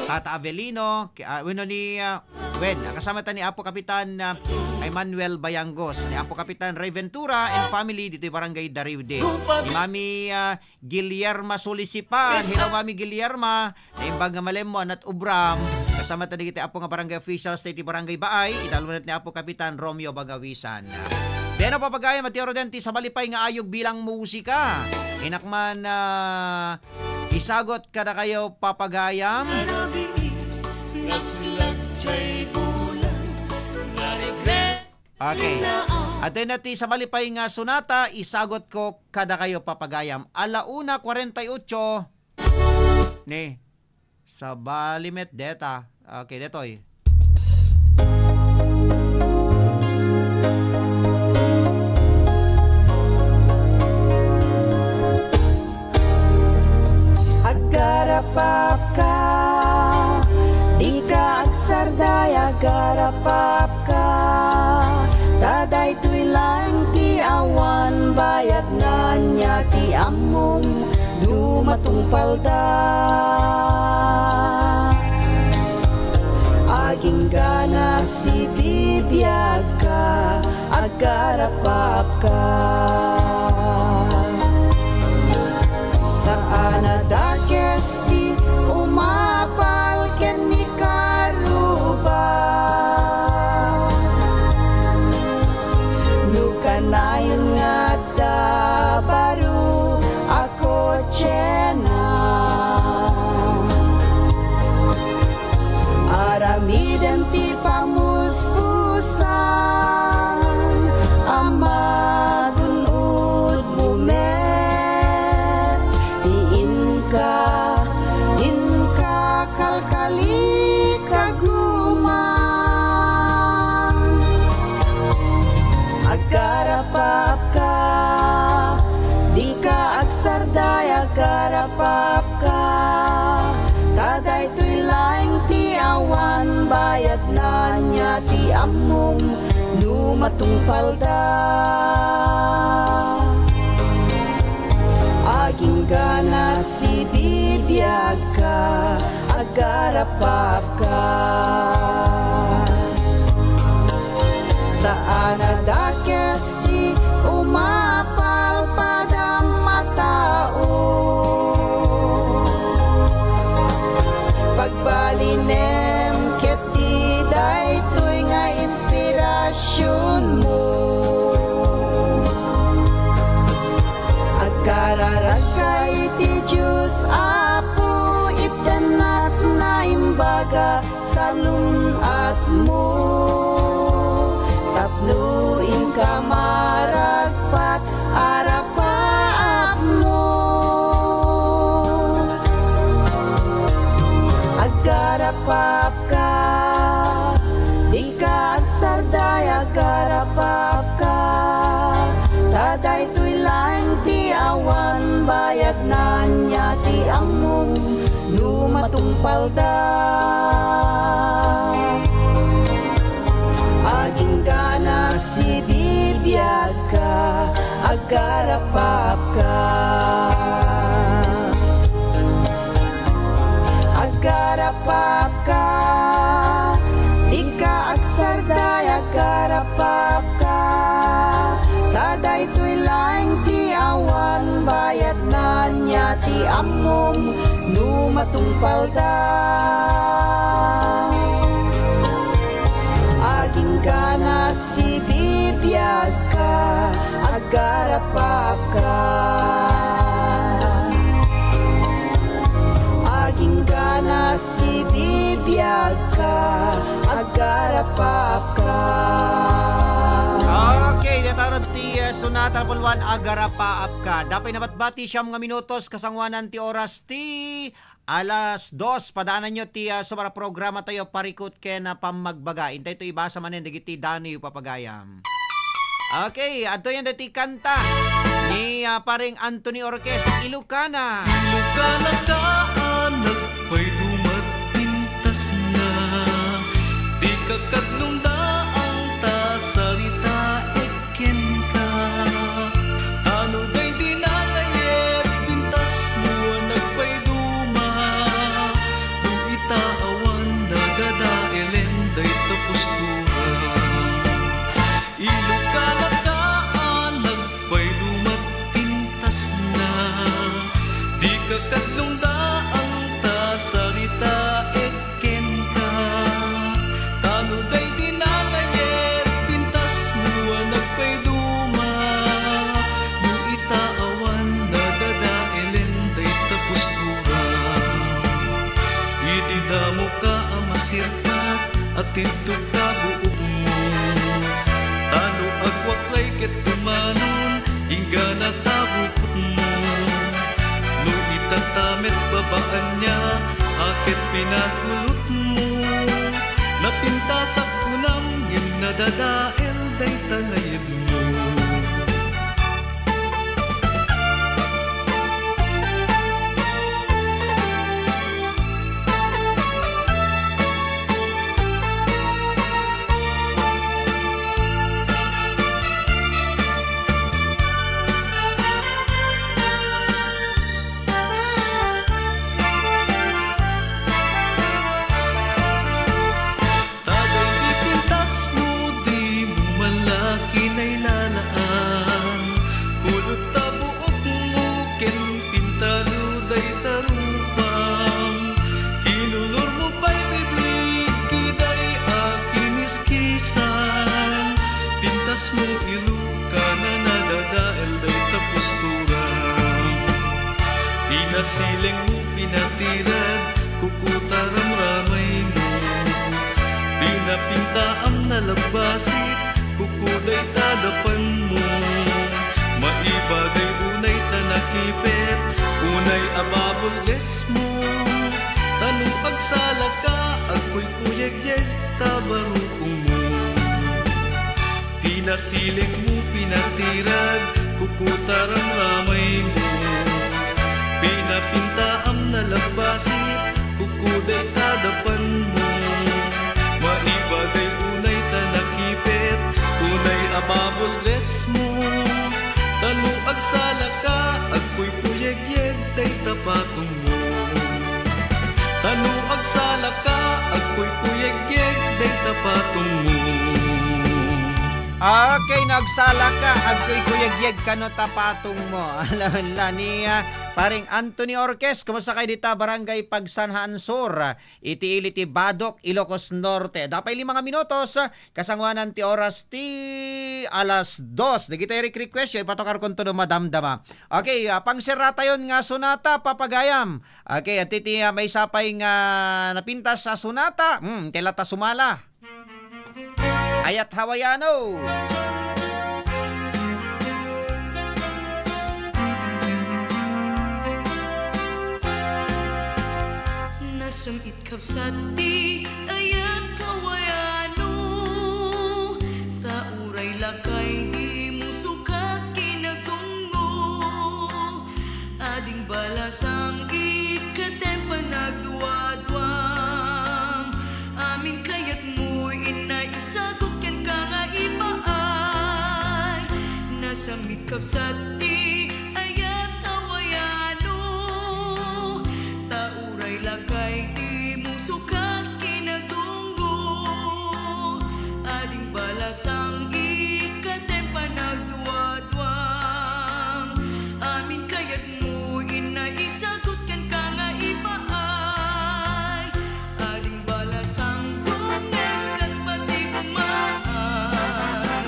Tata Avelino, ki-, ah, wenno ni, ah, wen, kasta metten ni Apo Kapitan, ah, Emmanuel Bayangos, ni Apo Kapitan Ray Ventura and family ditoy Barangay Dariude. Ni Mami, ah, Guillerma Sulisipan. Hello, Mami Guillerma. Naimbag nga malemmo, anat ubram. Kasta metten dagiti Apo nga barangay officials, dagiti barangay baay, idalon met ni Apo Kapitan Romeo Bagawisan. Deno, papagayam, iti aro den ti sabali pay nga ayog bilang musika. Innak man, ah, isagot kadakayo, papagayam. Okay. Adda ti sabali pay nga sonata, isagot ko kadakayo, papagayam. Ala una kuarenta y ocho. Ni, sabali met deta. Okay, detoy. Aggarapapka, dika agsardaya, aggarapapka, ta daytoy laeng ti awan bayadna, ania ti ammom no matungpalda. Agingga nasibibiagka, aggarapapka. Saan a dakes ti umapal ken ni karuba. No kanayon nga adda baro a kotsena. Aramiden ti pamuspusan a magun-odmo met ti inka, inka kalkali kaguman. Aggarapapka, dika agsardaya, aggarapapka, ta daytoy laeng ti awan bayad. ti ammom no matungpalda. Agingganak sibibiagka, agarapaapka. Saan a dakes ti umapalpadam a tao. Pagbalinem ket ti daytoy nga inspirasionmo. Agkararagka iti Dios, Apo, itennat na imbaga salun-atmo tapno inka maragpat, arapaapmo. Agarapaap ka, dingka agsardaya, agarapaap ka. Ta daytoy laeng ti awan bayadna ania ti ammom no matungpalda. Agingganak sibibiagka, agarapaap ka. Agarapaap ka, dingka agsardaya, agarapaap ka. Ta daytoy laeng ti awan bayadna ania ti ammom no matungpalda. Agingganak sibibiagka, agarapaap ka. Agingganak sibibiagka, agarapaap ka. Okay, dayta ti, eh, Sonata Level one, Agarapaap Ka. Dapay nabatbati, siam nga minutos, kasangoanan ti oras ti alas dos. Padaananyo ti, ah, subara programa tayo, Parikut ken, ah, Pammagbaga. Intay to ibasa manen dagiti daniyo, papagayam. Okay, adtoyen daytoy kanta ni, ah, Pareng Anthony Orquez, Ilocana. Ilocana ka a nagpaydumat pintasna, di kakadlongda ang ta saritaek kenka. Tano daydi nangayet pintasmo a nagpayduma, no ita awan nadadaelen dayta postura. Ilocana ka a nagpaydumat pintasna, di kakadlongda ang ta saritaek kenka. Tano daydi nangayet pintasmo a nagpayduma, no ita awan nadadaelen dayta postura. Idi damo ka a masirpat, atidto ta buokmo. Tano agwaklay ket tumanon, inggana ta bukotmo. No ita ta met baba ania a ket pinagulotmo, napintasak kunam ngem nadadael dayta nayedmo. Ta daydi pintasmo, dimo man la kinailalaan. Kulot ta buokmo ken pintalo dayta rupam. Kinulormo pay bibig, kiday a kiniskisan. Pintasmo, Ilocana, nadadael dayta posturam. Pinasilengmo, pinatirad, kuko ta ramramaymo. Pinapintaam nalabbasit, kuko dayta dapanmo. Maibagay unay ta nakipet, unay a bubble dressmo. Ta no agsalaka, agkuykuyegyeg ta barukongmo. Pinasilengmo, pinatirad, kuko ta ramramaymo. Pinapintaam nalabbasit, kuko dayta dapanmo. Maibagay unay Pabulresmo, tano agsalaka, agkuykuyegyeg dayta patongmo. Tano agsalaka, agkuykuyegyeg dayta patongmo. Okay, no agsalaka, agkuykuyegyeg kano ta patongmo. Alam la ni, ah, paring Anthony Orquez, kumusta kayo dita, Barangay Pagsanhaan Sur, iti ili ti Badoc, Ilocos Norte. Dapay lima nga minutos, kasangoanan ti oras ti alas dos. Dagiti rek-, request yo, ipatukarkonto no madamdama. Okay, ah, pangserratayon nga sonata, papagayam. Okay, at iti, ah, maysa pay nga napintas a sonata, hmm, tela ta sumala. Ayat Hawaiano. Nasam-it kabsat ti ayat Hawaiano, ta uray lakay di musukat kinadungo. Ading balasang ikkatem panagduaduam, amin kayatmo inna isagut kenka nga ipaay. Nasam-it kabsat ti ayat Hawaiano, ta uray lakay di musukat kinadungo. Ading balasang ikkatem panagduaduam, amin kayatmo inna isagut kenka nga ipaay. Ading balasang dungeg ket patigmaan,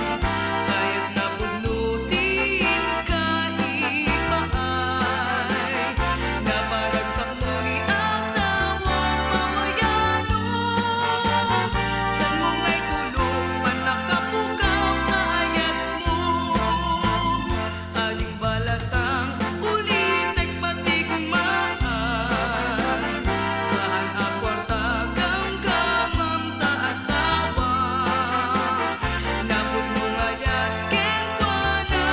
kayatna pudno ti inka ipaay. Naparagsakmo ni asawam Hawaiano, sanmo nga itulok, pannakapukaw ta ayatmo. Ading balasang ulitek patigmaan, saan a kuarta gamgamam ta asawa. Napudno nga ayat kenkuana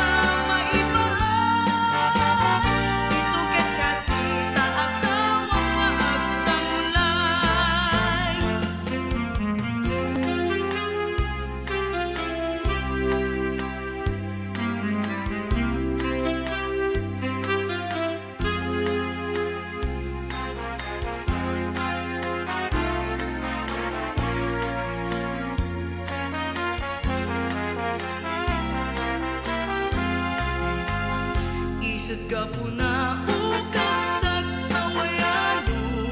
maipaay, ito ket kasi ta asawa nga agsanglay. Isut' gapuna, o kabsat, awayan mo.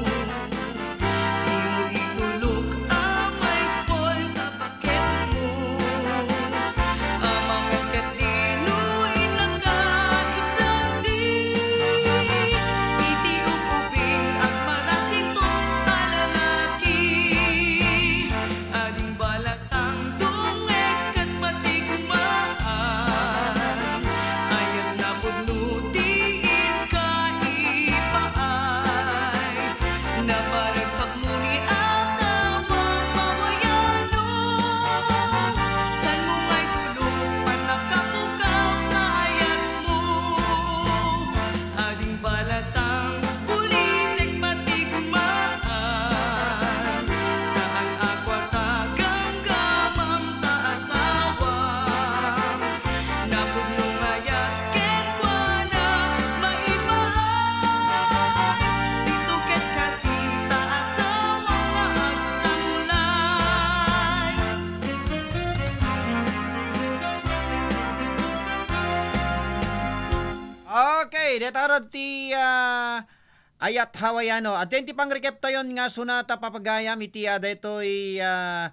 Dimo itulok a may spoil ta paketmo. Amangan ket dino inaka isandi iti ubing agparasito a lalaki. Ading balasang dungeg ket patigmaan, ayat napudno ti inka ipaay. Naparagsakmo ni asawam Hawaiano, sanmo nga itulok pannakapukaw ta ayatmo. Ading balasang ulitek patigmaan, saan a kuarta gamgamam ta asawa. Napudno nga ayat kenkuana maipaay, dito ket kasi ta asawa nga agsanglay. Okay, deta rod ti, ah, ayat Hawaiano. Adtoy ti pangrekeptayon nga sonata papagayam iti, ah, daytoy, ah,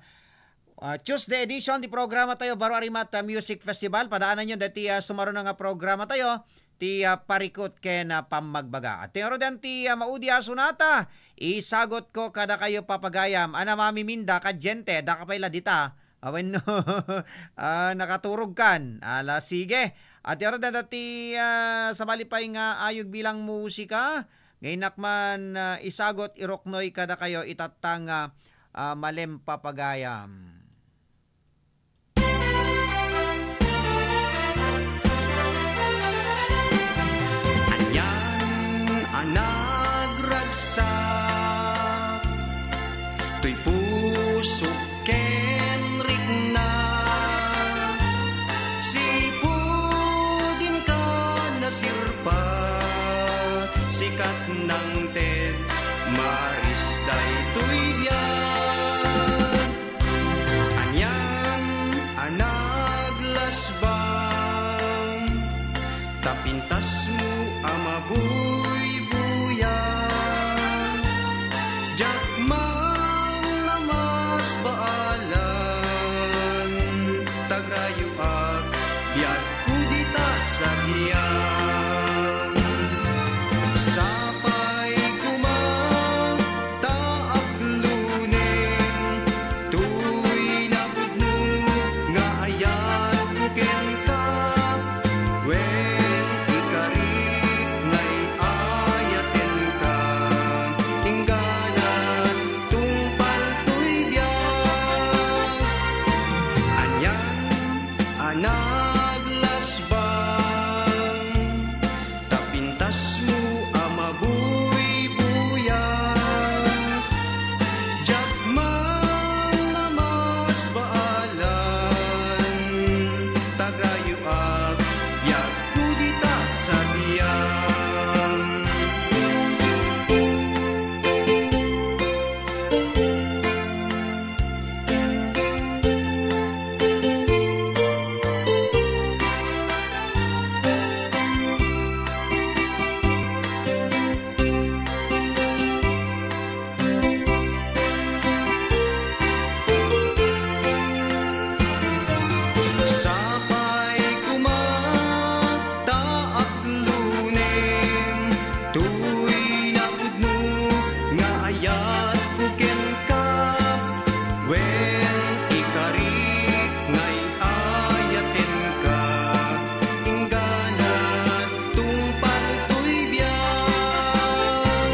ah, Tuesday edition ti programa tayo, Baro a Rimat, ah, Music Festival. Padaananyo daytoy, ah, sumaruna nga programa tayo, ti, ah, Parikut ken, ah, Pammagbaga. Adtoy ngaruden ti, ah, maudi a sonata, isagutko kadakayo papagayam. Ana mamiminda, kadiente, daka pay la dita. Awenno, ah, nakaturogkan. Ala, sige. Adtoy ngaruden ti, ah, sabali pay nga ayog bilang musika, nga innak man, ah, isagut, iruknoy kadakayo itatta nga, ah, malem papagayam. Anian a nagragsak toy puso ken rikna. Nangted, maris daytoy biag. Anian a naglasbang, ta pintasmo a mabuybuya. Diak man a masbaalan, tagrayoak, biagko dita sadiam. Sapay koma ta akloneng toy napudno nga ayatko kenka, wen ikarik nga ay-ayatenka, inggana tungpal toy biag. Anian a naglasbang, ta pintasmo a mabuybuya. Diak man a masbaalan, tagrayoak, biagko dita sadiam. Sapay koma ta akloneng toy napudno nga ayatko kenka, wen ikarik nga ay-ayatenka, inggana tungpal toy biag.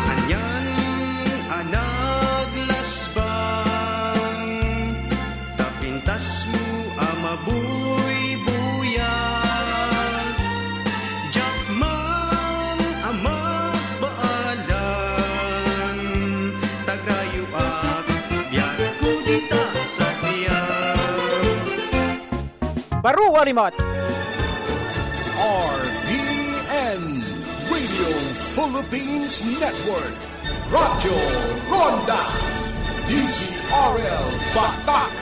Anian a naglasbang, ta pintasmo a mabuybuya. Diak man a masbaalan, tagrayoak, biagko dita sadiam. Baro a limat. R P N, Radio Philippines Network, Radyo Ronda, D Z R L Batak,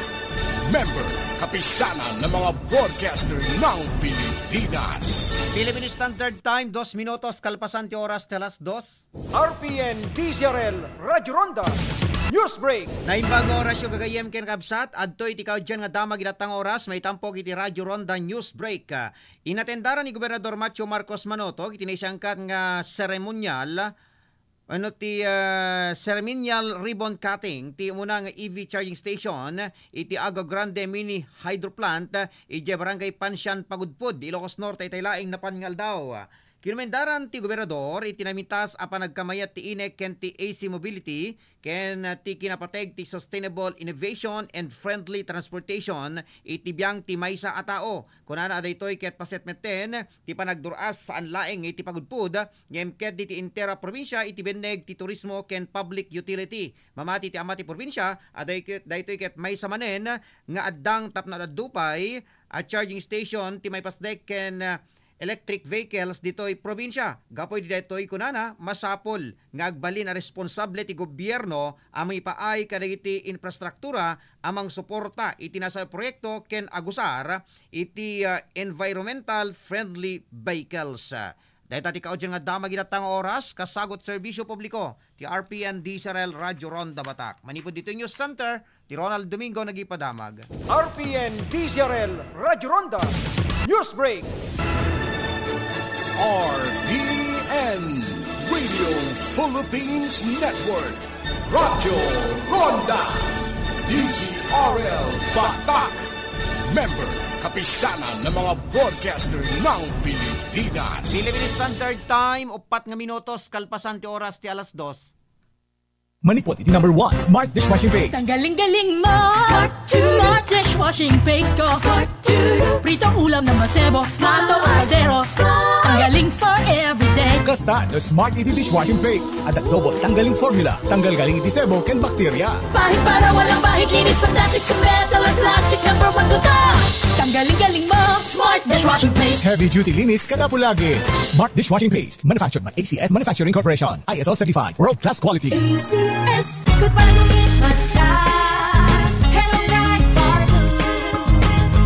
member, Kapisanan ng mga Broadcaster ng Pilipinas. Philippine Standard Time, dos minutos kalpasan ti oras ti alas dos. R P N D Z R L Radyo Ronda News Break. Naimbag nga orasyo, gagayyem ken kabsat, adtoy ti kaudyan nga damag iti datang oras, maitampok iti Radyo Ronda News Break. Ah, inatendaran ni Gobernador Macho Marcos Manotoc iti naisangkat nga seremonyal, wenno ti, ah, ceremonial ribbon cutting ti umuna nga E V charging station iti Agua Grande Mini Hydro Plant, ah, idiay Barangay Pansian, Pagudpud, Ilocos Norte, itay laeng napan nga aldaw. Kinumendaran ti gobernador iti namintas a panagkamayat ti INEC ken ti A C Mobility ken, ah, ti kinapateg ti sustainable innovation and friendly transportation iti biang ti maysa a tao. Kunana a daytoy ket paset metten ti panagdur-as saan laeng iti pagudpod ngem ket iti entera probinsia iti benneg ti turismo ken public utility. Mamati ti ama ti probinsia a day-, daytoy ket maysa manen nga addang tapno ad-adda pay a charging station ti maipasdek ken, ah, electric vehicles ditoy probinsia. Gapu iti daytoy, kunana, masapul nga agbalin a responsable ti gobierno a mangipaay kadagiti infrastruktura a mangsuporta iti nasao a proyekto ken agusar iti, ah, environmental friendly vehicles. Dayta ti kaudyan nga damag iti datang nga oras, kasagut serbisyo publiko ti R P N D Z R L Radyo Ronda Batak. Manipud ditoy News Center, ti Ronald Domingo nagipadamag. R P N D Z R L Radyo Ronda News Break. R P N, Radio Philippines Network, Radyo Ronda, D Z R L Batak, member, Kapisanan ng mga Broadcaster ng Pilipinas. Philippine Standard Time, upat nga minutos kalpasan ti oras ti alas dos. Manipud iti number one smart dishwashing paste. Ang galing-galing mo! Smart to! Smart dishwashing paste ko! Smart to! Prito ulam na masebo, plato o kaldero. Smart! Ang galing for everyday. Stan no Smart iti dishwashing paste. Adda double tanggaling formula. Tanggal galing iti sebo ken bakterya. Bahid para walang bahid, linis, fantastic sa metal at plastic, number one ko to. Tanggaling galing mo, Smart dishwashing paste. Heavy duty linis kada pulagi. Smart dishwashing paste. Manufactured by A C S Manufacturing Corporation. I S O certified. World class quality. A C S. Good para gumit mata. Hello, Bright Bar Blue.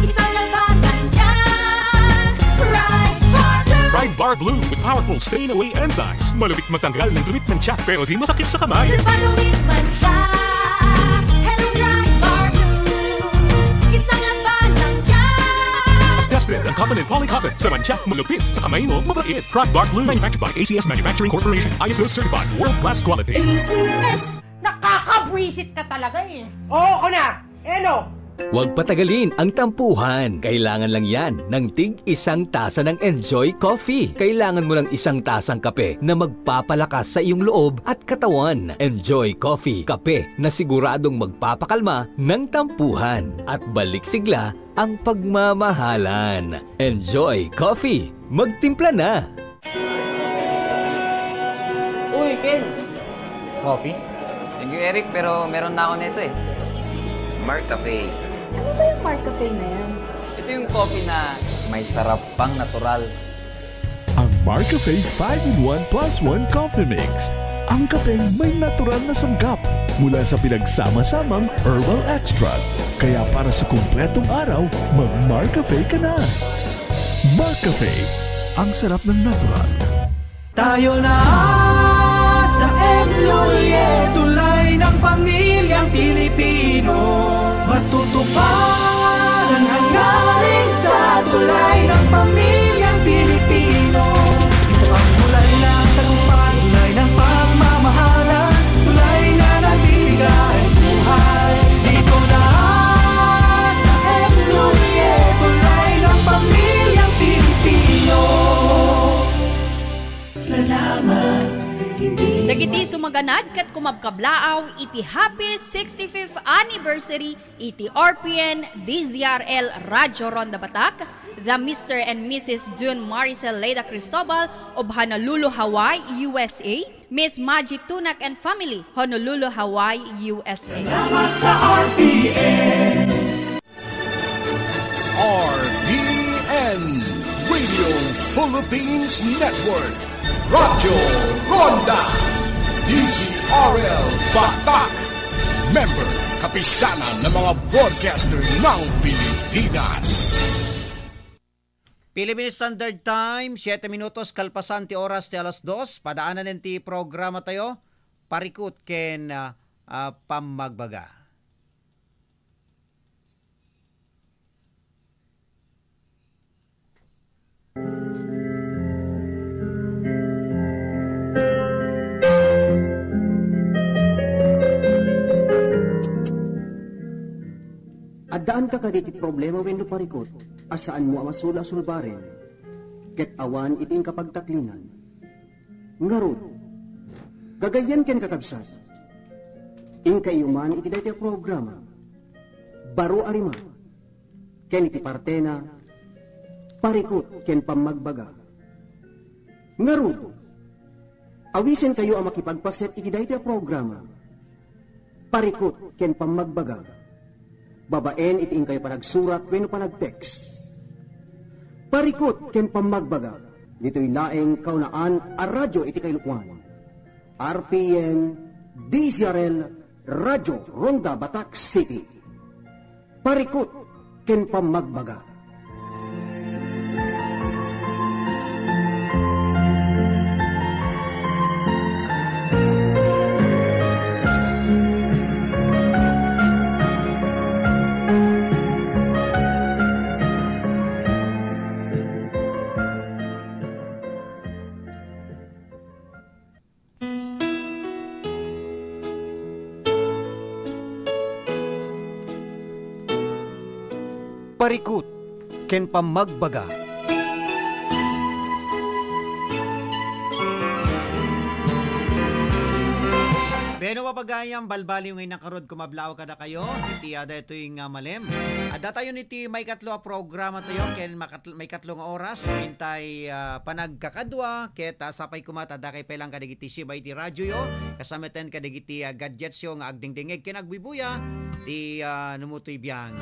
Isang labanan yan. Bright Bar Blue. Bright Bar Blue with powerful stain away enzymes. Malupit magtanggal ng dumi at mantsa, pero di masakit sa kamay. Good para gumit mata. Hello, Bright Bar Blue. Isang labanan yan. Mas tested ang cotton and poly cotton. Sa mantsa, malupit. Sa kamay mo, mabait. Bright Bar Blue. Manufactured by A C S Manufacturing Corporation. I S O certified. World class quality. A C S. Nakakabwisit ka talaga eh. Oo, ko na! Eno? Huwag patagalin ang tampuhan. Kailangan lang yan ng tig isang tasa ng Enjoy Coffee. Kailangan mo ng isang tasang kape na magpapalakas sa iyong loob at katawan. Enjoy Coffee, kape na siguradong magpapakalma ng tampuhan at balik sigla ang pagmamahalan. Enjoy Coffee. Magtimpla na! Uy, Ken! Coffee? Thank you, Eric, pero meron na ako nito eh. Marcafe. Ano ba yung Marcafe na yan? Ito yung coffee na may sarap pang natural. Ang Marcafe five-in-one plus one Coffee Mix. Ang kapeng may natural na sangkap mula sa pinagsama-samang herbal extract. Kaya para sa kumpletong araw, mag-Marcafe ka na. Marcafe, ang sarap ng natural. Tayo na sa M Lhuillier, tulay ng pamilyang Pilipino. Matutupad ang hangarin sa tulay ng pamilyang Pilipino. Ito ang tulay ng tagumpay, tulay ng pagmamahalan, tulay na nagbibigay buhay. Dito na sa M Lhuillier, tulay ng pamilyang Pilipino. Salamat. Dagiti sumaganad ket kumabkablaaw iti happy sixty-fifth anniversary iti R P N D Z R L Radio Ronda Batak, the Mister and Missus June Maricel Leda Cristobal of Honolulu, Hawaii, U S A, Miss Maji Tunak and family, Honolulu, Hawaii, U S A. Salamat sa R P N. R P N, Radio Philippines Network, Radyo Ronda, D Z R L Batak, member, Kapisanan ng mga Broadcaster ng Pilipinas. Philippine Standard Time, siete minutos kalpasan ti oras ti alas dos, padaanen ti programa tayo, Parikut ken, ah, ah, Pammagbaga. Addaanka kadi iti problema wenno parikut a saanmo a masula-sulbaren ket awan iti inkapagtaklinan? Ngarud, gagayyem ken kakabsat, inkayyo man iti daytoy a programa, Baro a Rima, ken iti partena, Parikut ken Pammagbaga. Ngarud, awisenkayo a makipagpaset iti daytoy a programa, Parikut ken Pammagbaga, babaen iti inkayo panagsurat wenno panag-text. Parikut ken Pammagbaga, ditoy laeng kaunaan a radyo iti kailuan. R P N, D Z R L, Radyo Ronda Batak City. Parikut ken Pammagbaga. Parikut ken Pammagbaga. Eno, papagayam, balbaliw nga innakarod kumablaaw kadakayo iti, ah, daytoy nga malem. Adda tayo iti maikatlo a programa tayo, ken makat-, maikatlo nga oras, intay, ah, panagkakadua, ket, ah, sapay koma ta adda kay pay lang kadagiti siba iti radioyo, kasameten kadagiti, ah, gadgetsyo nga agdengdengngeg ken agbuybuya ti, ah, numutoy biang.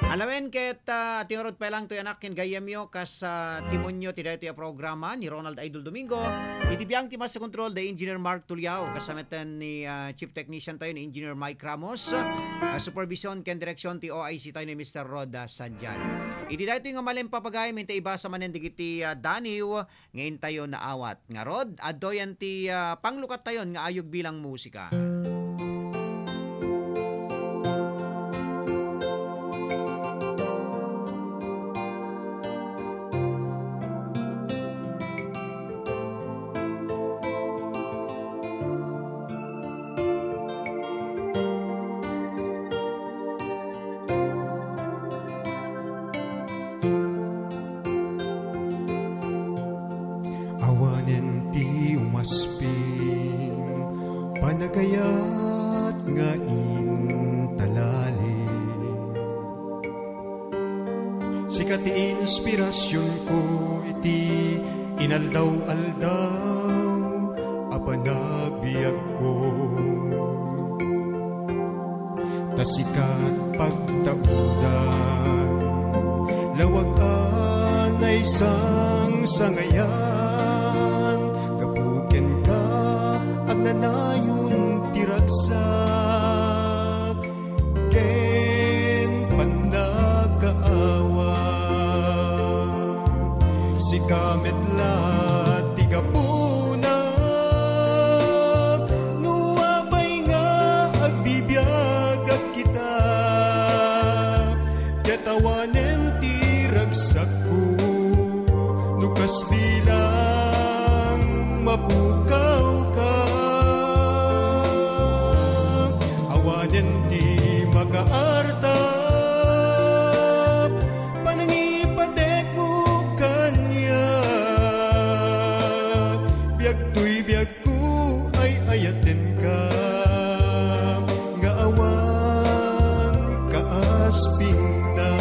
Alawen ket, ah, ati ngarud pay lang toy anak ken gayyemyo kas, ah, timonyo ti daytoy a programa ni Ronald Idol Domingo. Iti biang ti master control, the engineer Mark Tuliao, kasameten ni, ah, chief technician tayo ni Engineer Mike Ramos. Ah, supervision ken direksyon ti O I C tayo ni Mister Rod, ah, Sanjan. Iti daytoy nga malem, papagayam, intay ibasa manen dagiti, ah, daniw nga intayo naawat. Ngarud, adtoy ti, ah, panglukat tayon nga ayog bilang musika. Awanen ti umasping, panagayat nga intalali. Sika ti inspirasionko iti inaldaw-aldaw a panagbiagko. Ta sika pagtaudan, lawag a naisangsangayan, gapu kenka, agnanayon ti ragsak ken pannakaawat. Sika met la ti gapuna, no apay nga agbibiagak kita, ket awanen ti ragsakko, no kasbilang mapukawka. Awanen ti makaartap, panangipatekmo kaniak. Biag toy biagko, ay-ayatenka, nga awan kaaspingna.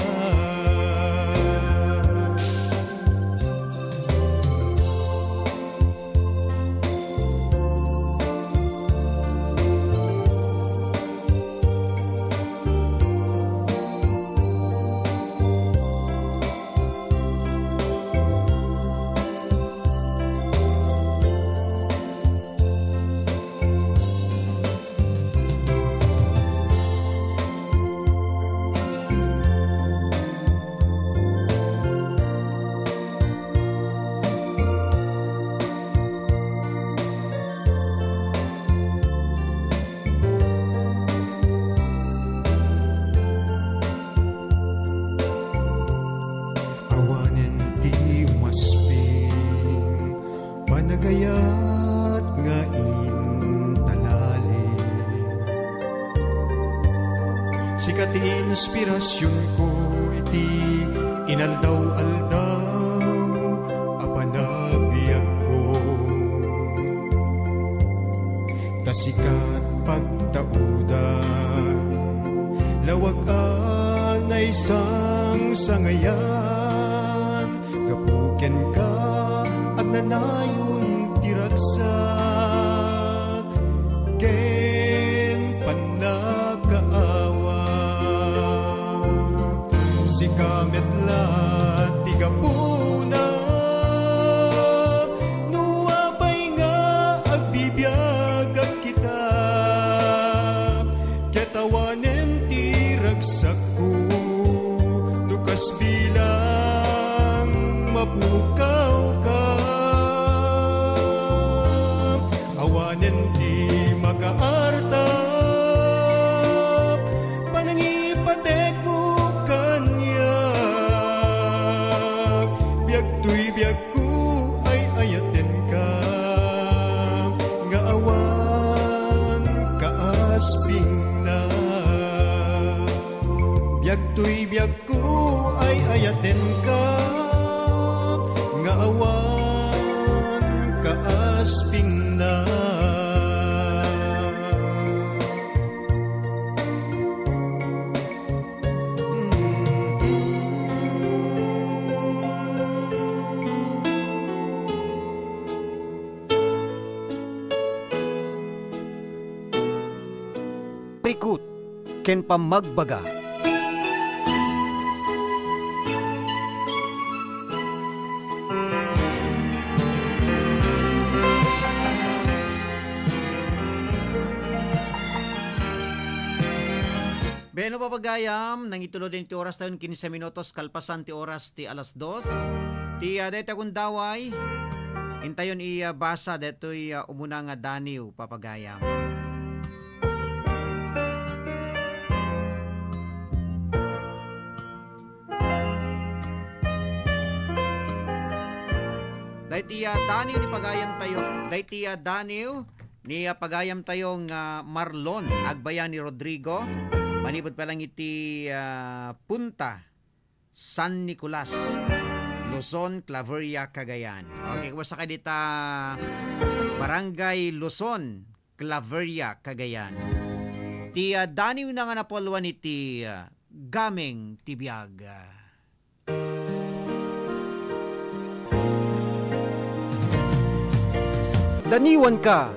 Awanen ti umasping, panagayat nga intalali. Sika ti inspirasionko iti inaldaw-aldaw a panagbiagko. Ta sika pagtaudan, lawag a naisangsangayan, gapu kenka, agnanayon ti ragsak ken pannakaawat. Sika met la ti gapuna, no apay nga agbibiagak kita, ket awanen ti ragsakko, no kasbilang mapukawka. Awanen ti makaartap, panangipatekmo kaniak. Biag toy biagko, ay-ayatenka, nga awan kaaspingna. Biag toy biagko, ay-ayatenka, nga awan kaaspingna. Ikut ken pammagbaga. Bueno, papagayam, nangituloden ti oras tayo, kinse minutos kalpasan ti oras ti alas dos. Ti, ah, dayta gundaway, intayon i, ah, basa daytoy, ah, umuna nga daniw, papagayam. Daytoy, ah, daniw ni pagayam tayo. Daytoy, ah, daniw ni, ah, pagayam tayo nga Marlon Agbayani Rodrigo. Manipud pa lang iti, ah, Punta, San Nicolas, Luzon, Claveria, Cagayan. Okay, kumusta ka dita, Barangay Luzon, Claveria, Cagayan? Ti, ah, daniw na nga napulwan iti, ah, Gameng ti Biag. Daniwanka,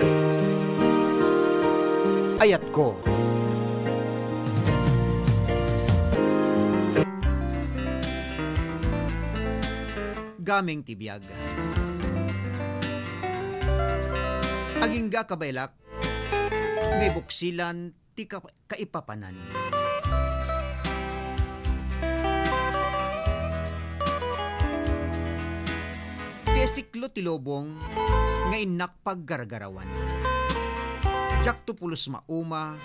ayatko. Gameng ti biag. Agingga kabaelak nga ibuksilan ti ka-, kaipapanan. Ti siklo ti lubong nga innak paggargarawan. Diakto pulos mauma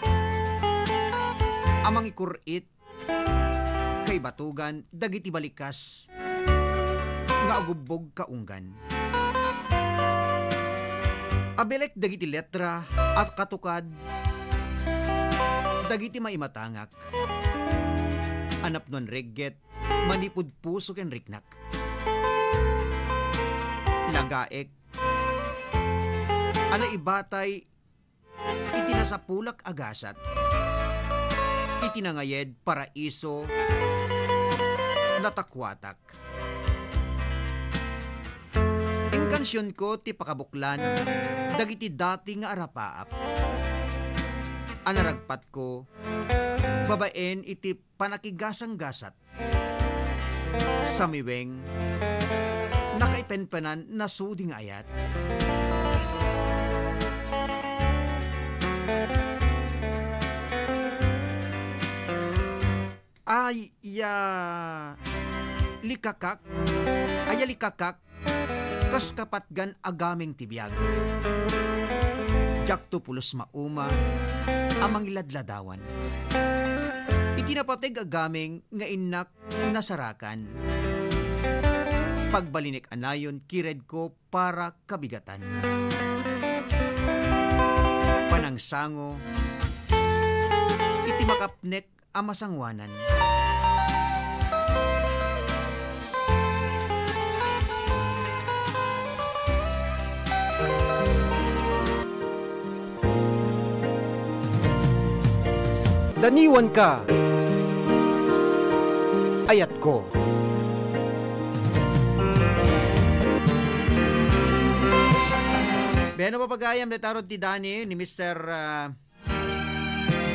a mangikur-it kaibatugan dagiti balikas nga agubbog kaunggan. Abilek dagiti letra a katukad dagiti maimatangak a napnuan regget manipud puso ken riknak. Lagaek a naibatay iti nasapulak a gasat, iti nangayed paraiso natakuatak. Inkansionko ti pakabuklan dagiti dati nga arapaap a naragpatko babaen iti panakigasanggasat. Samiweng, nakaipenpenan nasudi nga ayat. Aya likakak, aya likakak, kas kapatgan a gameng ti biag. Diakto pulos mauma a mangiladladawan. Iti napateg a gameng nga innak nasarakan. Pagbalinek a nayon kiredko para kabigatan. Panangsango iti makapnek a masangoanan. Daniwanka, ayatko. Bueno, papagayam, dayta rod ti dani ni Mister, ah,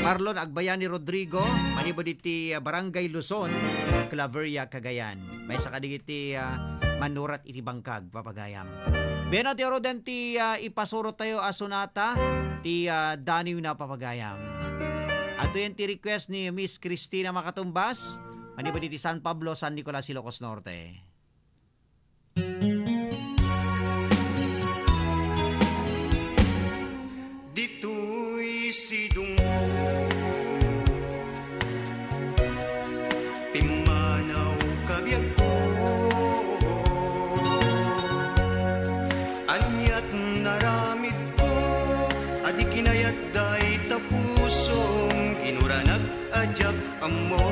Marlon Agbayani Rodrigo, manipud iti, ah, Barangay Luzon, Claveria, Cagayan. Maysa kadagiti, ah, manurat iti bangkag, papagayam. Bueno, ti aroden ti, ah, ipasuro tayo a sonata, ti, ah, daniw na, papagayam. Ato yan ti request ni Miss Christina Makatumbas, manipud iti San Pablo, San Nicolas, Ilocos Norte. Ditoy sidongko, pimmanaw kabiagko. Aniat naramidko, a di kinayat dayta pusom, kinuranak a diak ammo.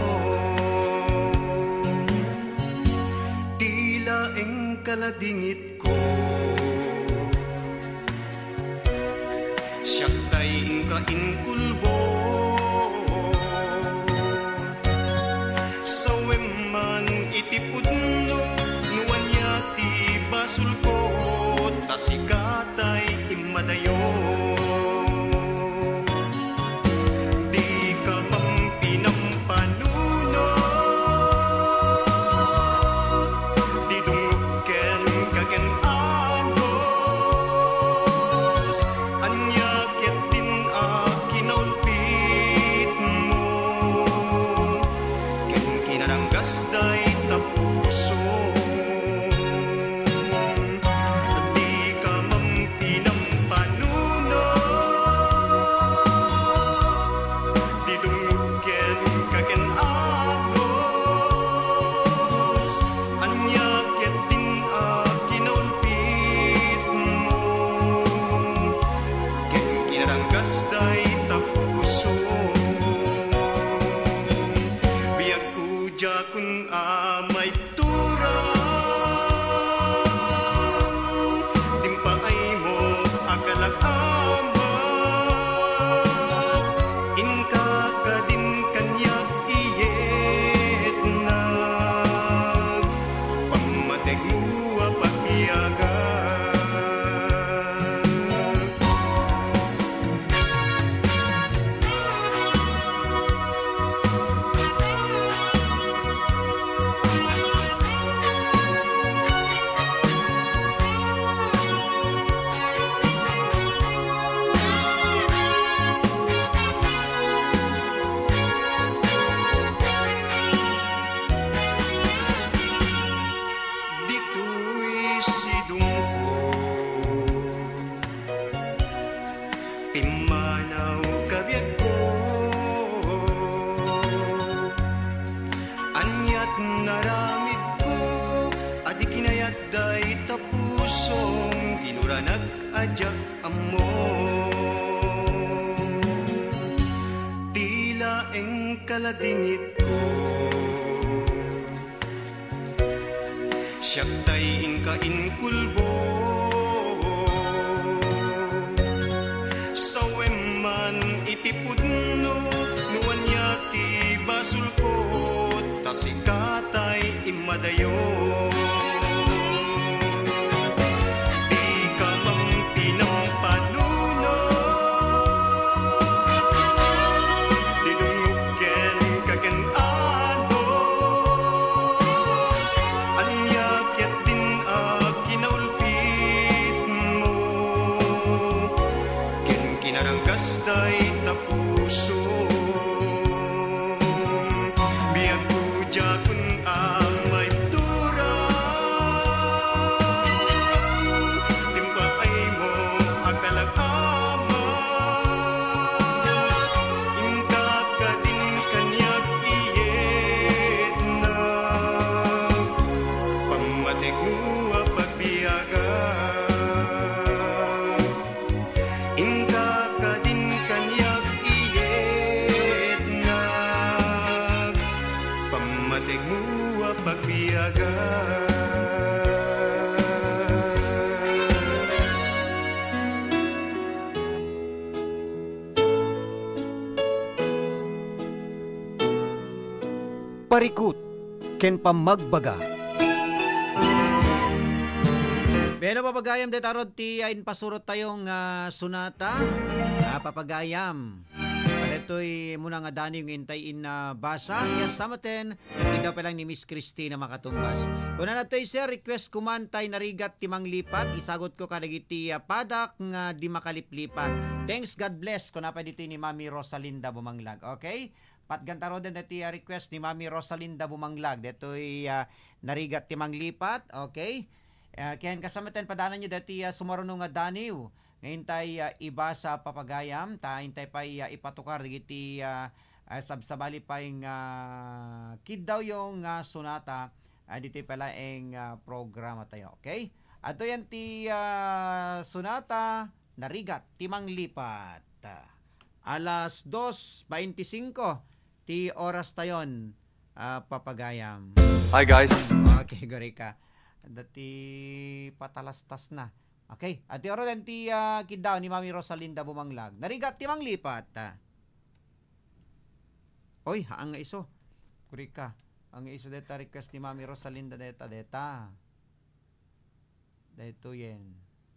Ti laeng kaladingitko, siak tay inka inkulbo. Sawem man iti pudno, no ania ti basolko, ta sika tay immadayo. Di Diak ammo ti laeng kaladingitko. Siak tay inka inkulbo. Sawem man iti pudno no ania ti basolko, ta sika tay immadayo. Dika man pinampanuno, dinungog kenka ken anos, ania ketdin a kinaulpitmo, ken kinaranggas dayta puso. Biagko diakon a maibturang, timpaaymo a kalakamak, inka kadin kaniak iyetna, pammatekmo a pagbiagak. Inka kadin kaniak iyetnak, pammategmo a pagbiagan. Parikut ken pammagbaga. Bueno, papagayam, deta rod ti, ah, inpasurot tayo nga sonata. Ah, papagayam. Kadetoy muna nga daniw nga intay in, ah, basa. Kaya sa maten, ida pa lang ni Miss Christina Makatumbas. Kuna na toy, sir, request ko man tay Narigat ti Manglipat. Isagot ko kadagiti, ah, padak nga di makaliplipat. Thanks, God bless. Kuna pa ditoy ni Mami Rosalinda Bumanglag. Okay? Patganta rod deti, ah, request ni Mami Rosalinda Bumanglag. Detoy, ah, Narigat ti Manglipat. Okay? Ah, ken kasamaten, padanan yo deti, ah, sumaruno nga daniw nga intay, ah, ibasa, papagayam, ta intay pay, ah, ipatukar dagiti, ah, ah, sabsabali pay nga kiddawyo nga sonata, ah, ditoy pay laeng, ah, programa tayo. Okay? Adtoy ti, ah, sonata, Narigat ti Manglipat. Alas dos beintisinko ti oras tayon, ah, papagayam. Hi, guys. Okay, gurika. Dati patalastas na. Okay, adtoy rod ti, ah, kiddaw ni Mami Rosalinda Bumanglag. Narigat ti Manglipat. Oy, haan nga isu. Gurika. Haan nga isu deta request ni Mami Rosalinda deta, deta. Daytoyen.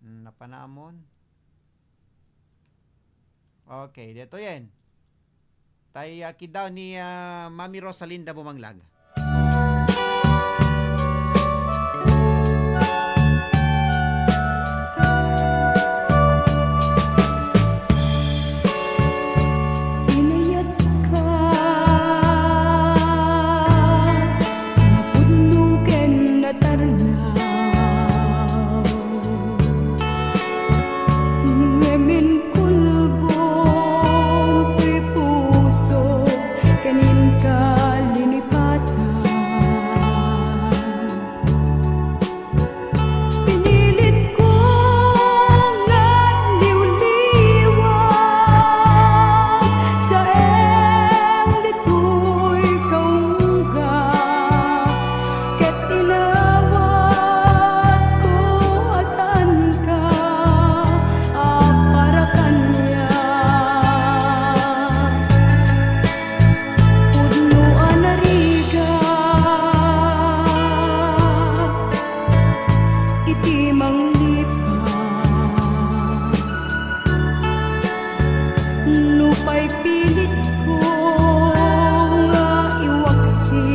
Mm, napanamon. Okay, daytoyen. Tay, ah, kiddaw ni, ah, Mami Rosalinda Bumanglag. Inayatka a napudno ken natarnaw. Ngem inkulbong toy puso ken inka linipatan. Pinilitko nga liwliwa, saem ditoy kaungga, ket inawatko a saanka a para kaniak. Pudno a narigat iti manglipat. Nupay pilitko nga iwaksi,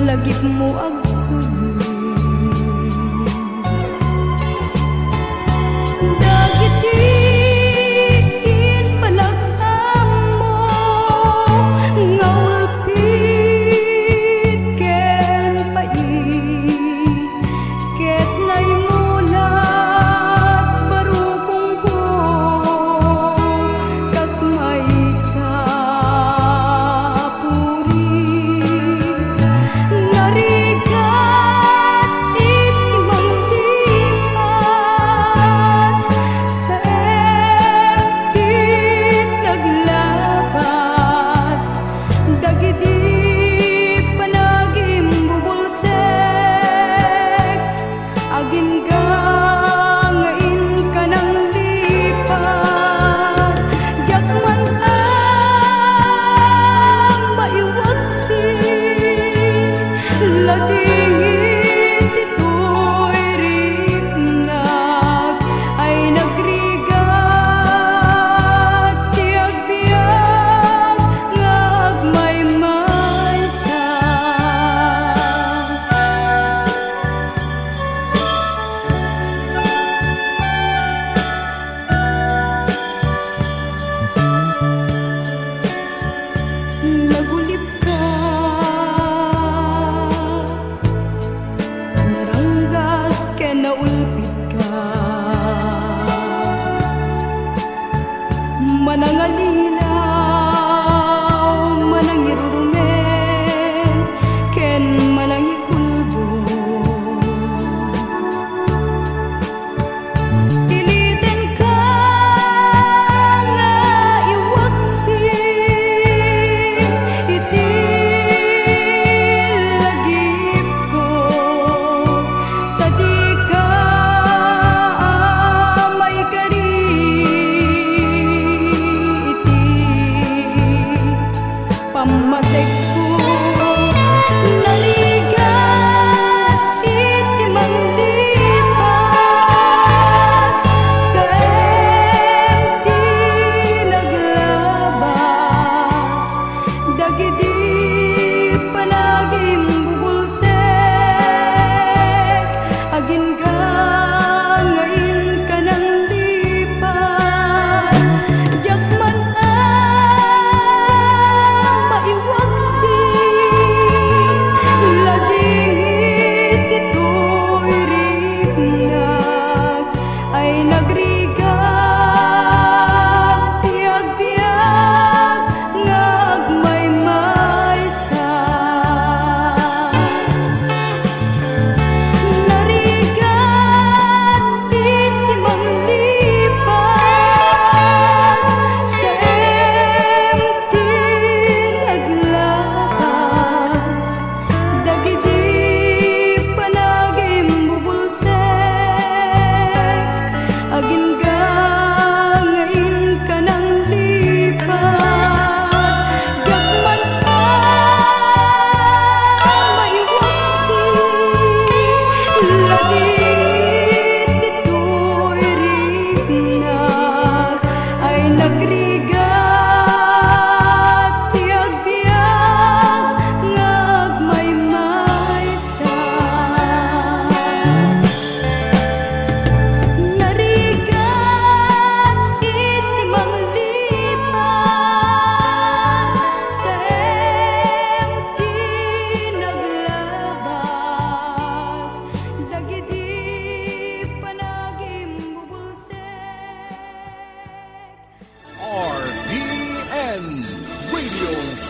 lagipmo agsubli. Dagiti impalag-ammo nga ulpit ken pait, ket naimulat barukongko kas maysa a puris. Narigat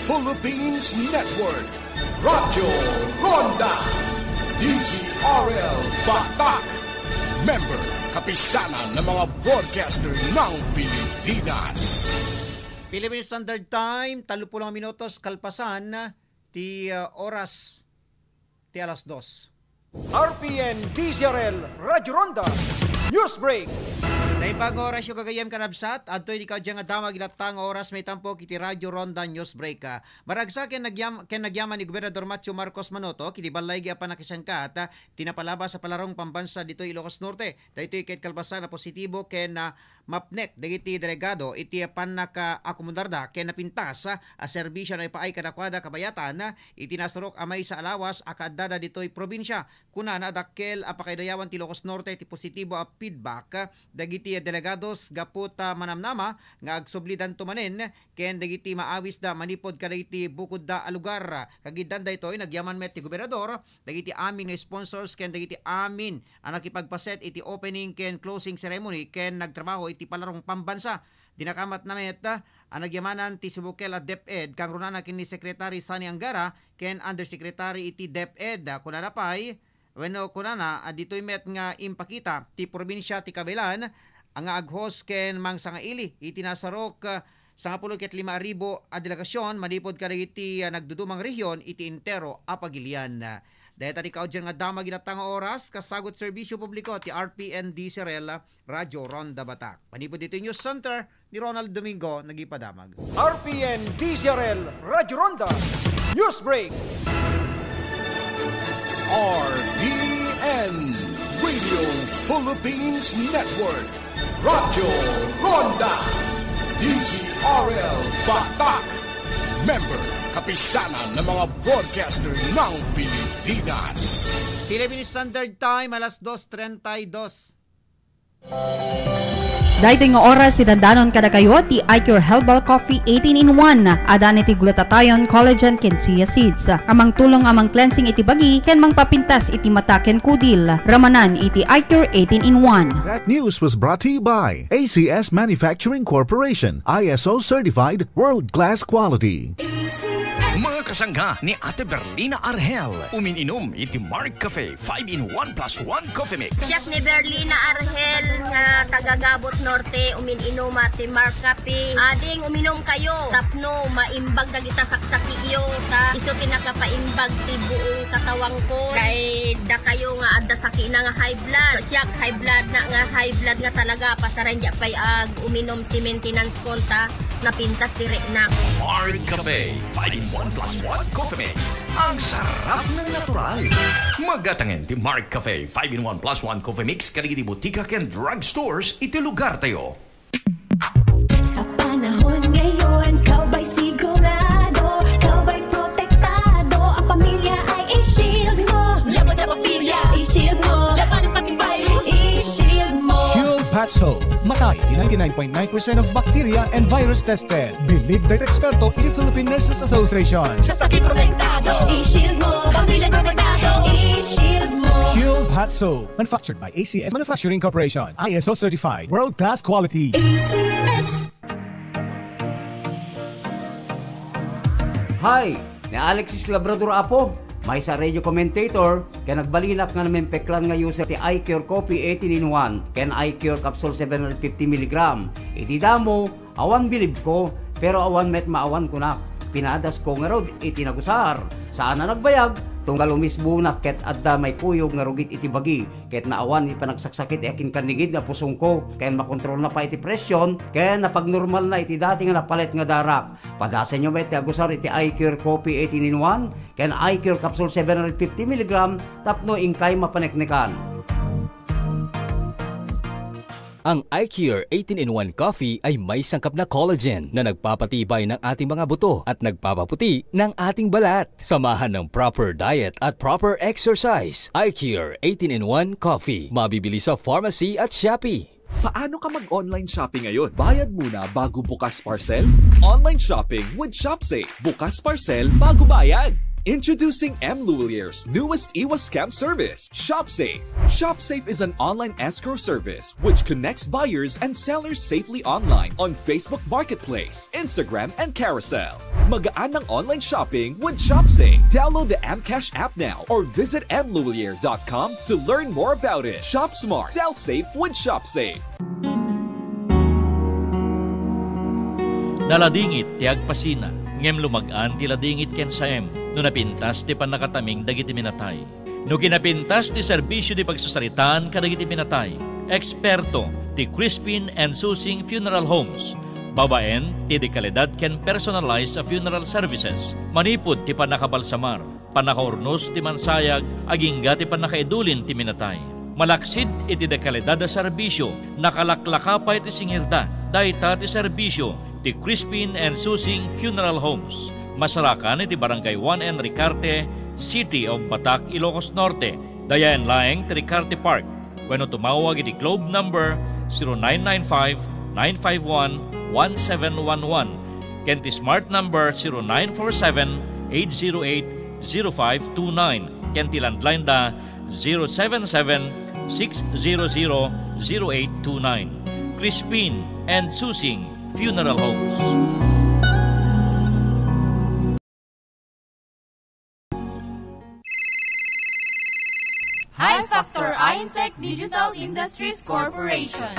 Philippines Network, Radyo Ronda, D Z R L Batak, member, Kapisanan ng mga Broadcaster ng Pilipinas. Philippine Standard Time, tallo puluh minutos kalpasan ti, ah, oras ti alas dos. R P N D Z R L Radyo Ronda News Break. Naimbag nga orasyo gagayyem, kanabsat, adtoy dika dyan nga damag ilatta nga oras maitampok iti Radyo Ronda News Break. Ah, maragsak ken nagyam-, ken nagyaman ni Gobernador Matthew Marcos Manotoc iti ballaygi a pannakisangkat, ah, ti napalabas a palarong pambansa ditoy Ilocos Norte. Daytoy ket kalpasan a positibo ken, ah, mapnek dagiti delegado iti pannakaakomodarda ken napintas a serbisio a naipaay kadakuada kabayatan iti nasurok a maysa a lawas a kaaddada ditoy probinsia. Kunana a dakkel a pakaidayawan ti Ilocos Norte ti positibo a feedback dagiti delegados gapu ta manamnama nga agsublidanto manen ken dagiti maawisda manipud kadagiti bukodda a lugar. Kagiddan daytoy, nagyaman met ti gobernador dagiti amin nga sponsors ken dagiti amin a nakipagpaset iti opening ken closing ceremony ken nagtrabaho iti palarong pambansa. Dinakamatna met a nagyamanan ti Cebukel a DepEd, kangrunana ken ni Secretary Sonny Angara ken Undersecretary iti DepEd. Kunana pay, wenno kunana a ditoy met nga impakita ti probinsia ti kabaelan nga aghost ken mangsangaili iti nasarok, ah, sangapulo ket lima ribu a delegasyon manipud kadagiti, ah, nagdudumang rehiyon iti entero a pagilian. Dayta ti kaudyan nga damag ilatta nga oras, kasagut serbisyo publiko ti R P N D Z R L Radyo Ronda Batak. Manipud ditoy News Center, ni Ronald Domingo nagipadamag. R P N D Z R L Radyo Ronda News Break. R P N Radio Philippines Network, Radyo Ronda, D Z R L Batak, member, Kapisanan ng mga Broadcaster ng Pilipinas. Philippine Standard Time, alas dos treinta y dos. Daytoy nga oras, idandanon kadakayo ti iCure Herbal Coffee eighteen in one. Adan iti glutathione, collagen, ken chia seeds a mangtulong a mang-cleansing iti bagi ken mangpapintas iti mata ken kudil. Ramanan iti iCure eighteen in one. That news was brought to you by A C S Manufacturing Corporation, I S O certified, world-class quality. Mga kasangga ni Ate Berlina Arhel, umin-inom iti Mark Cafe five-in-one plus one Coffee Mix. Siak ni Berlina Arhel nga taga Gabot Norte, umin-inuma ti Mark Cafe. Ading uminom kayo tapno maimbag dagita saksakiyo, ta isu ti nakapaimbag ti buong katawangko. Kay dakayo nga adda sakina nga high blood. Siak high blood na nga high blood nga talaga, pasaren diak pay ag uminom ti maintenance kon ta napintas ti reknak. Mark Cafe five-in-one plus one Coffee Mix. Ang sarap ng natural. Magatangen ti Mark Cafe five-in-one plus one Coffee Mix kadagiti botika ken drugstores iti lugartayo. Sa panahon ngayon, ikaw ba'y sigurado? Ikaw ba'y protektado? Ang pamilya ay i-shield mo. Laban sa bakterya, i-shield mo. Laban ng pati virus, i-shield mo. Shield Patso. Matay di ninety-nine point nine percent of bacteria and virus tested. Believed by eksperto iti Philippine Nurses Association. Sa sakit protektado. I-shield mo. Pamilya protektado. I-shield mo. Shield Patso. Manufactured by A C S Manufacturing Corporation. I S O certified. World-class quality. A C S. Hi! Ni Alexis Labrador Apo, maysa radio commentator, ken nagbalinak nga namimpeklan nga user ti iCure Coffee eighteen in one ken iCure Capsule seven hundred fifty milligram. Iti damo, awan bilibko, pero awan met maawan kunak. Pinadasko ngarud iti nagusar. Saan a nagbayag, tunggal umisbonak ket adda maikuyog nga rugit iti bagi, ket naawan iti panagsaksakit a kinkannigid nga pusongko, ken makontrolna pay iti presyon, ken napagnormalna iti dati nga napalet nga darak. Padasenyo met ti agusar iti iCure Coffee eighteen in one ken iCure Capsule seven hundred fifty milligram tapno inkay mapaneknekan. Ang iCure eighteen in one Coffee ay may sangkap na collagen na nagpapatibay ng ating mga buto at nagpapaputi ng ating balat. Samahan ng proper diet at proper exercise. iCure eighteen in one Coffee. Mabibili sa pharmacy at Shopee. Paano ka mag-online shopping ngayon? Bayad muna bago bukas parcel? Online shopping with Shopsave. Bukas parcel bago bayad. Introducing M Lhuillier's newest e-wa scam service, ShopSafe. ShopSafe is an online escrow service which connects buyers and sellers safely online on Facebook Marketplace, Instagram, and Carousell. Magaan ang online shopping with ShopSafe. Download the M Cash app now or visit M Lhuillier dot com to learn more about it. Shop smart, sell safe with ShopSafe. Naladingit ti agpasina, ngem lumag-an ti ladingit ken saem no napintas ti pannakataming dagiti minatay. No kinapintas ti serbisio ti pagsasaritaan kadagiti minatay, eksperto ti Crispin and Susing Funeral Homes, babaen ti dekalidad ken personalized a funeral services, manipud ti pannakabalsamar, pannakaurnos ti mansayag, agingga ti pannakaidulin ti minatay. Malaksid iti dekalidad a serbisio, nakalaklaka pay ti singirda. Dayta ti serbisio ti Crispin and Susing Funeral Homes. Masarakan iti Barangay one N Ricarte, City of Batac, Ilocos Norte. Dayaen laeng ti Ricarte Park wenno tumawag iti Globe number zero nine nine five, nine five one, one seven one one ken ti Smart number zero nine four seven, eight zero eight, zero five two nine ken ti landline da zero seven seven, six zero zero, zero eight two nine. Crispin and Susing Funeral Homes. High Factor Intech Digital Industries Corporation.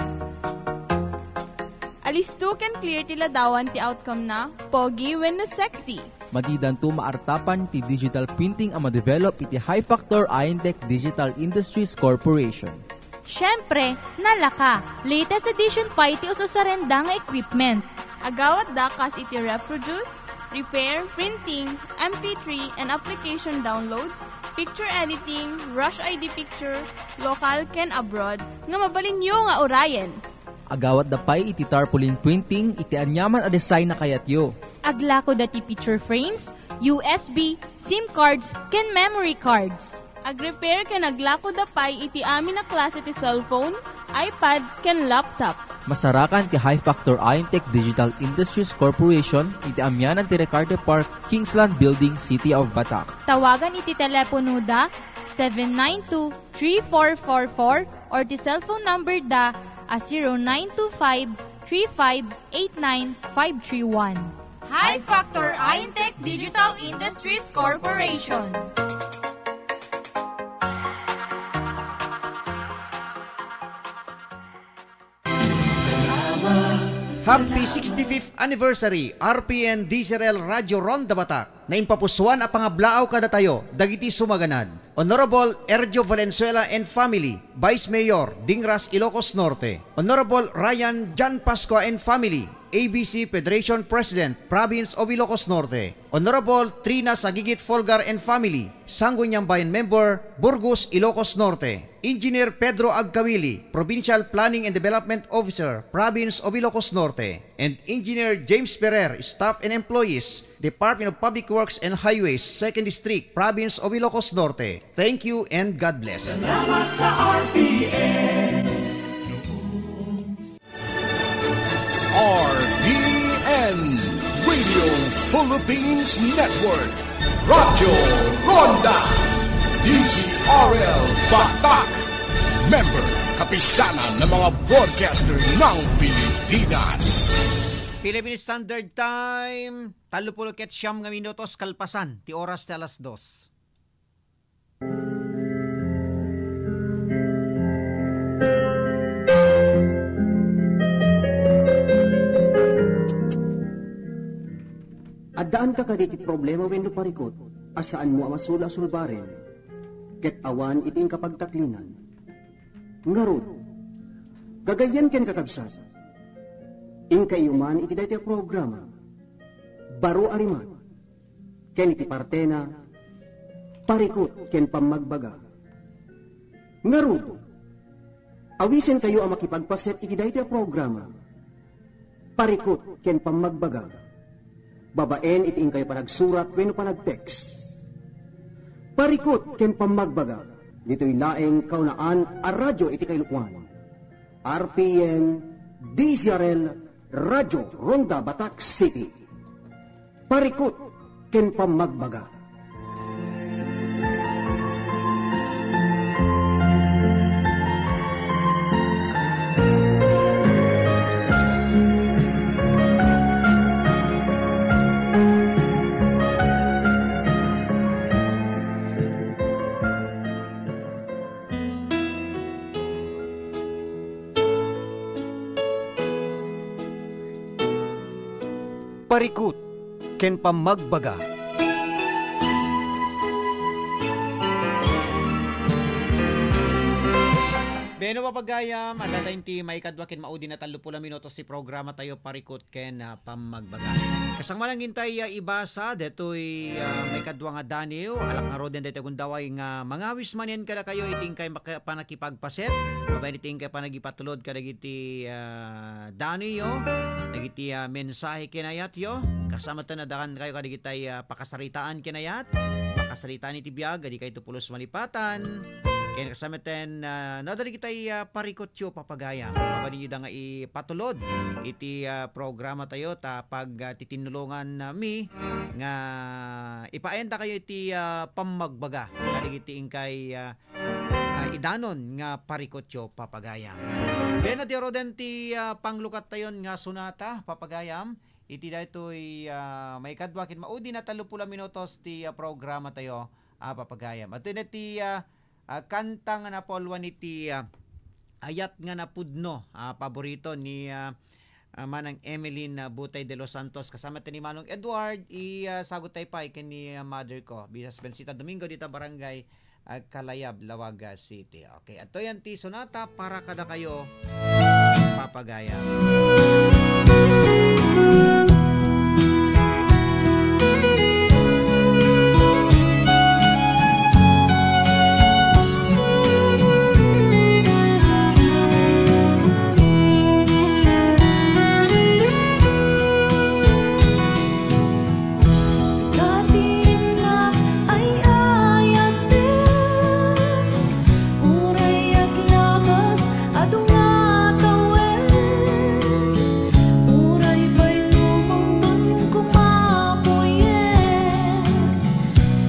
Alisto ken clear ti ladawan ti outcome na, pogi wenno sexy. Madidanto maartapan ti digital printing a madevelop iti High Factor Intech Digital Industries Corporation. Siyempre, nalaka, latest edition pay ti ususarenda nga equipment. Agawatda kas iti reproduce, repair, printing, M P three, and application download, picture editing, rush I D picture, local ken abroad, nga mabalinyo nga urayen. Agawatda pay iti tarpaulin printing iti aniaman a design a kayatyo. Aglakoda ti picture frames, U S B, SIM cards, ken memory cards. Agrepair ken aglakoda pay iti amin a klase ti cellphone, iPad, ken laptop. Masarakan ti High Factor Intech Digital Industries Corporation iti amianan ti Ricarte Park, Kingsland Building, City of Batac. Tawagan iti teleponoda seven nine two, three four four four or ti cellphone number da a zero nine two five, three five eight nine five three one. High Factor Intech Digital Industries Corporation. Happy sixty-fifth anniversary, R P N D Z R L Radio Ronda Batac. Naimpapusuan a pangablaaw kadatayo dagiti sumaganad: Honorable Ergio Valenzuela and family, Vice Mayor, Dingras, Ilocos Norte; Honorable Ryan John Pascua and family, A B C Federation President, Province of Ilocos Norte; Honorable Trina Sagigit Folgar and family, Sangguniang Bayan member, Burgos, Ilocos Norte; Engineer Pedro Agcawili, Provincial Planning and Development Officer, Province of Ilocos Norte; and Engineer James Ferrer, staff and employees, Department of Public Works and Highways, Second District, Province of Ilocos Norte. Thank you and God bless. Salamat sa R P N. R P N, Radio Philippines Network, Radyo Ronda, D Z R L Batac, member, Kapisanan ng mga Broadcaster ng Pilipinas. Philippine Standard Time, tallo pulu't siyam nga minutos kalpasan ti oras ti alas dos. Addaanka kadi ti problema wenno parikut a saanmo a masula a sulbaren, ket awan iti inkapagtaklinan? Ngarud, gagayyem ken kakabsat, inkayyo man iti daytoy a programa, Baro a Rimak, ken iti partena, Parikut ken Pammagbaga. Ngarud, awisenkayo a makipagpaset iti daytoy a programa, Parikut ken Pammagbaga, babaen iti inkayo panagsurat wenno panag-text. Parikut ken Pammagbaga, ditoy laeng kaunaan a radyo iti kailukoan, R P N, D Z R L, Radyo Ronda Batac City. Parikut ken Pammagbaga. Parikut ken pammagbaga. Beno, papagayam, adda tayo ti maikadua ken maudi a tallopulo a minutos ti programa tayo, Parikut ken, ah, Pammagbaga. Kasano man nga intay, ah, ibasa detoy, ah, maikadua nga daniw, alak ngaruden daytoy gundaway nga mangawis manen kadakayo iti inkay maka-, panakipagpaset, babaen iti inkay panagipatulod kadagiti, ah, daniyo, dagiti, ah, mensahe ken ayatyo. Kasano met ti adda kadakayo kadagitay, ah, pakasaritaan ken ayat, pakasaritaan iti biag, dikayto pulos malipatan. Ken kasano met ti, ah, no adda dagitay, ah, parikutyo, papagayam, mabalinyo da nga ipatulod iti, ah, programa tayo ta pag, ah, titinnulongan, ah, mi nga ipaayandakayo iti, ah, pammagbaga kadagiti inkay, ah, ah, idanon nga parikutyo, papagayam. Ken adda ngaruden ti, ah, panglukat tayon nga sonata, papagayam. Iti daytoy, ah, maikadua ken maudi a tallopulo a minutos ti, ah, programa tayo, ah, papagayam. Adtoy na ti, ah, ah, kanta nga napauluan iti, ah, Ayat nga Napudno, ah, paborito ni, ah, ah, Manang Emeline, ah, Butay de los Santos. Kasano met ni Manong Edward, i, ah, saguttay pay ken ni, ah, mother ko. Bisita Domingo dita barangay, ah, Kalayab, Laoag, ah, City. Okay, adtoy ti sonata para kadakayo, papagayam. Sika ti ay-ayaten, uray aglagas, adu nga tawen, uray pay tumungtun koma puyen,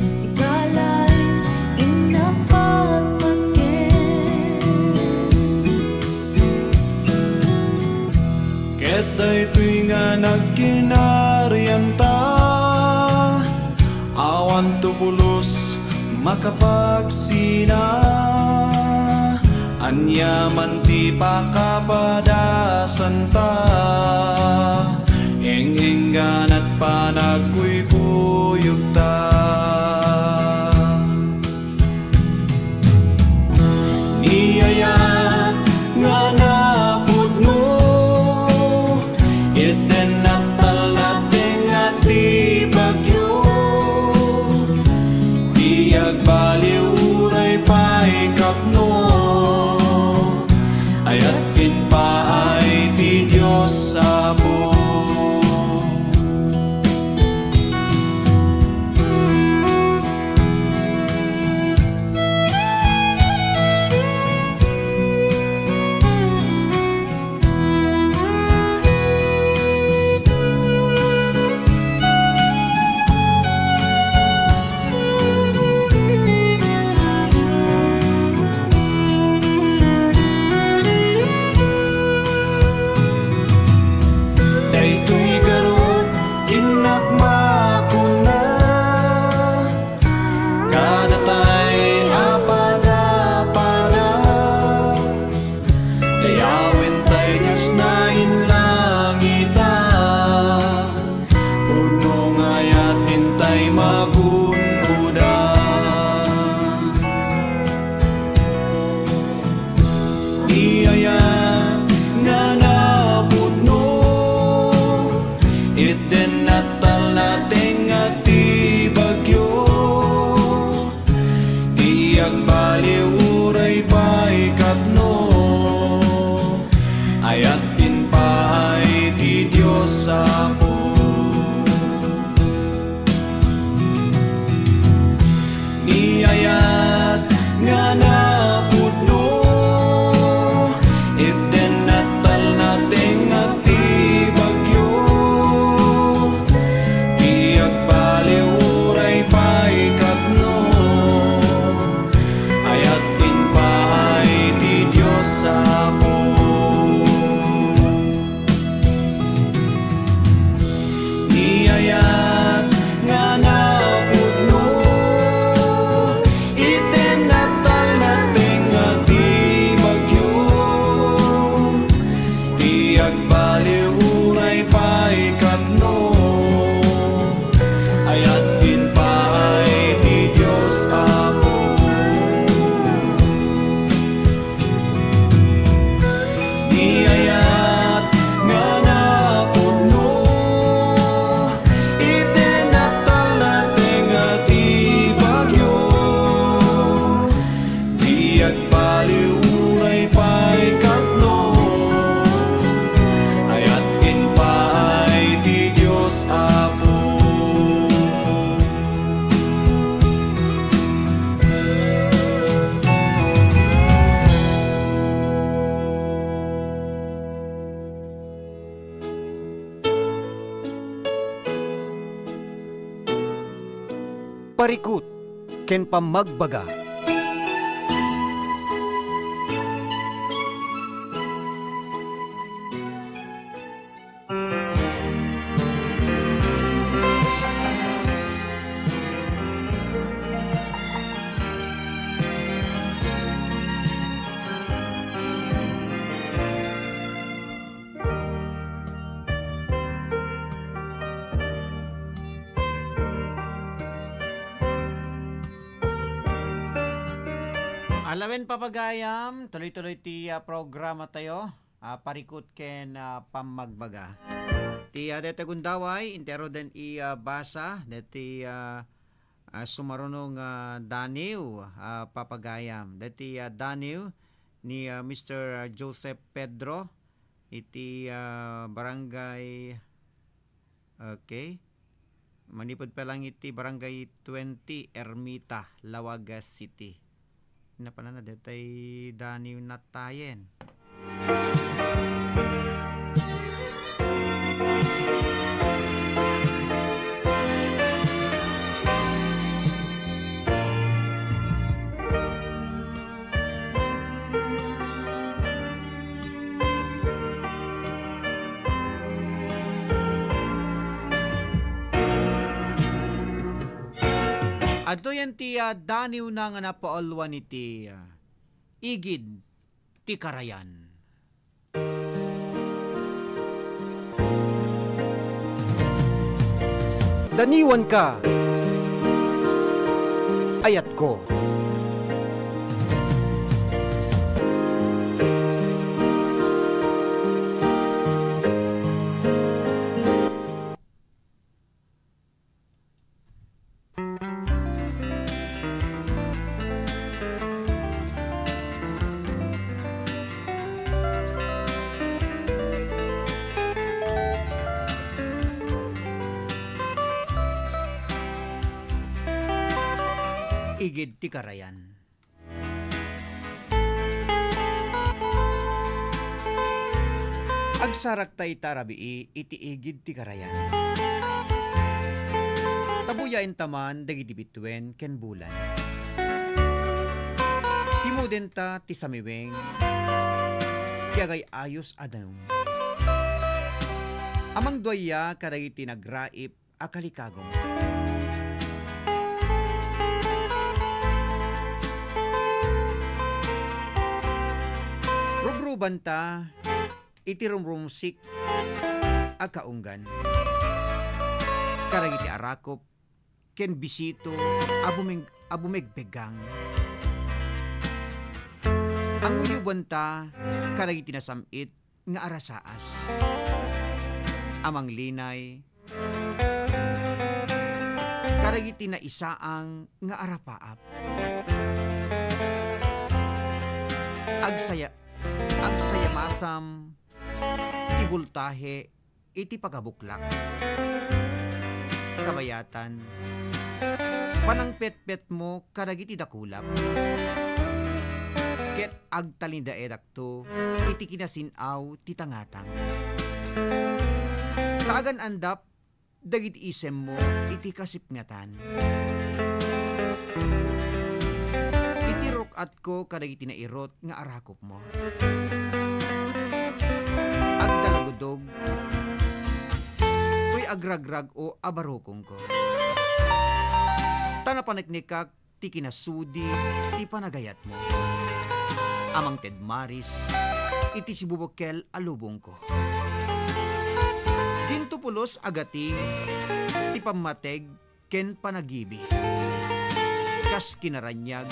sika laeng innapatpatgen. Ket daytoy nga nagkinarianta, awan to pulos makapagsina. Ania man ti pakapadasanta, eng-engganat panagkuykuyogta. Ni ayat nga napudno, iti natalna ti bagyo, ti agbaliw uray pay kapno, ayat ken paay ti Dios Apo. Daytoy garud, innak makuna, kadatay a padapada, dayawentay Dios nga inlangita, pudno nga ayat intay magun-oda. Ni ayat nga napudno, iti natalna ti bagyo, ti agbaliw uray pay kapno, ayat ken paay ti Dios Apo. Ni ayat nga napudno, iti natalna ti bagyo, ti agbaliw uray pay kapno, ayat ken paay ti Dios Apo. Ni ayat nga napudno, iti natalna ti bagyo, ti agbaliw uray pay kapno, Parikut ken pammagbaga. Alawen, papagayam, tuloy-tuloy ti, ah, programa tayo. Ah, parikut ken, ah, pammagbaga. Ti, ah, dayta gundaway, intero den i, ah, basa, deti, ah, ah, sumaruno nga daniw, ah, papagayam. Deti, ah, daniw ni, ah, Mister Joseph Pedro, iti, ah, barangay, okay. Manipud pa lang iti Barangay twenty, Ermita, Laoaga City. Napanana detay daniw natayen. Adtoyen ti, ah, daniwna nga napauluan iti, ah, igid ti karayan. Daniwanka, ayatko. Igid ti karayan. Agsarakta ita a rabii iti igid ti karayan. Tabuyaenta man dagiti bituen ken bulan. Timudenta ti samiweng ti agay-ayos a danum. Amangduaya kadagiti nagraip a kalikagum. Rubrubanta iti rumrumsik a kaunggan. Kadagiti arakup ken bisito a buming-, a bumegbegang. Anguyubanta kadagiti nasam-it nga arasaas. Amanglinay kadagiti naisaang nga arapaap. Agsaya-, agsayamasam ti bultahe iti pagabuklak. Kabayatan, panangpetpetmo kadagiti dakulap, ket agtalindaedakto iti kinasin-aw ti tangatang. Ta agan-andap dagiti isemmo iti kasipngatan. Iti ruk-atko kadagiti nairut nga arakupmo. Agtalagudog toy agragrag-o a barukongko. Ta napaneknekak ti kinasudi ti panagayatmo. Amangted maris iti sibubukel a lubongko. Dinto pulos a gating ti pammateg ken panagibi. Kas kinaraniag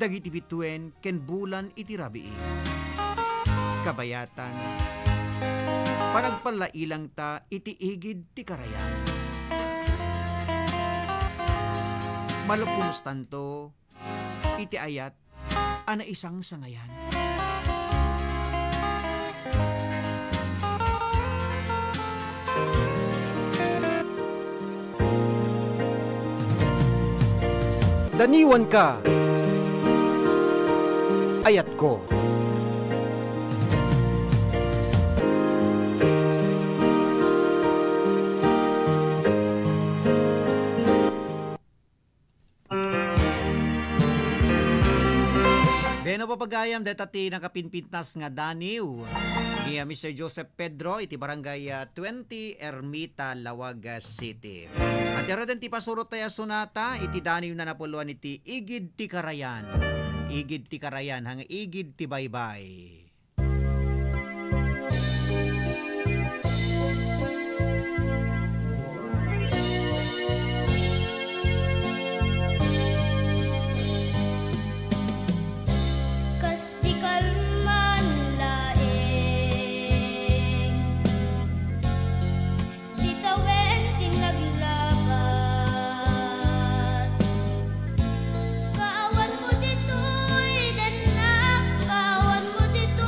dagiti bituen ken bulan iti rabii. Kabayatan, panagpallailangta iti igid ti karayan. Malpunostanto iti ayat a naisangsangayan. Daniwanka, ayatko. Papagayam deta ti nakapinpintas nga daniw ni, ah, Mister Joseph Pedro iti barangay, ah, twenty Ermita, Laoag, ah, City. At iraden ti pasurot tayo a sonata iti daniw na napuluan iti Igid ti Karayan. Igid ti Karayan, hang igid ti baybay. Kas di kalman laeng, ti tawen ti naglabas. Kaawan mo ditoy, dennak, kaawan mo ditoy.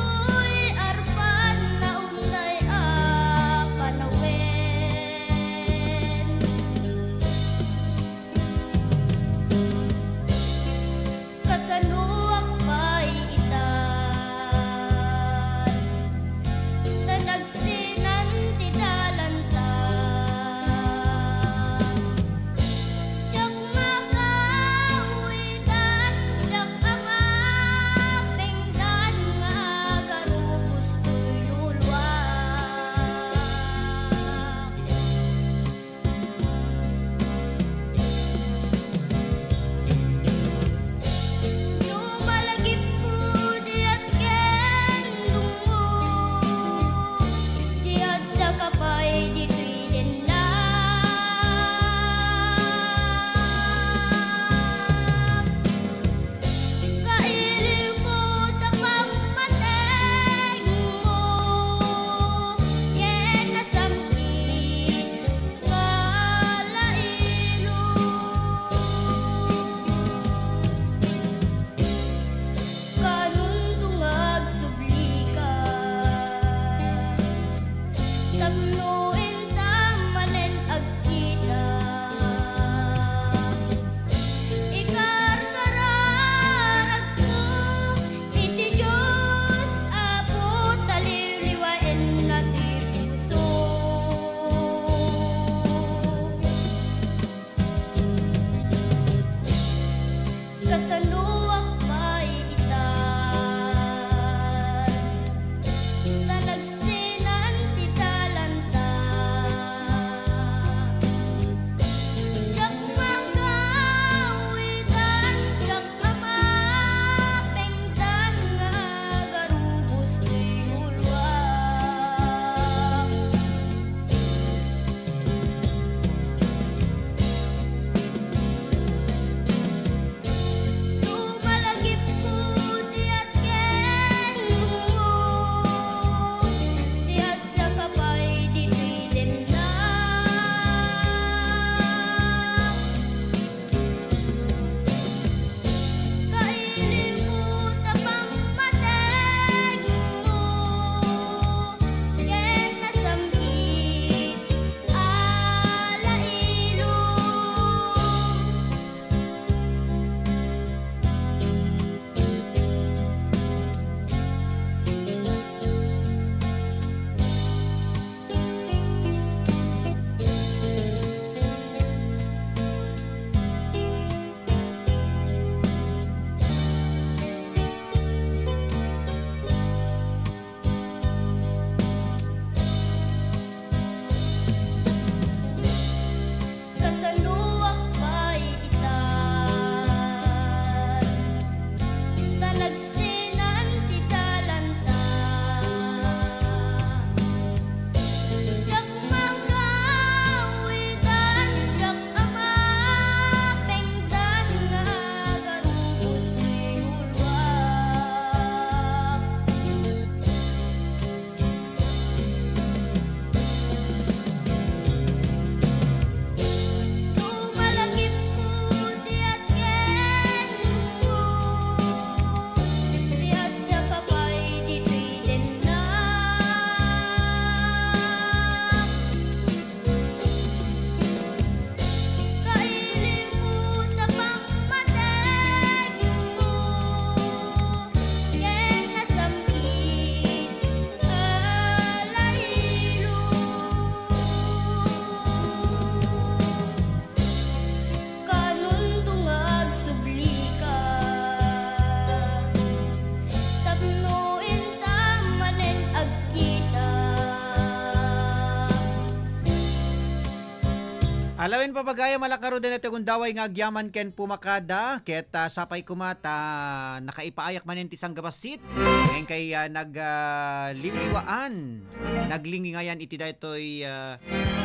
Alawen, papagayam, alak ngaruden daytoy gundaway nga agyaman ken pumakada, ket, ah, sapay koma ta nakaipaayak manen ti sanggabasit. Ngayon kay, ah, nag, ah, liwliwaan, naglingingayan iti daytoy, ah,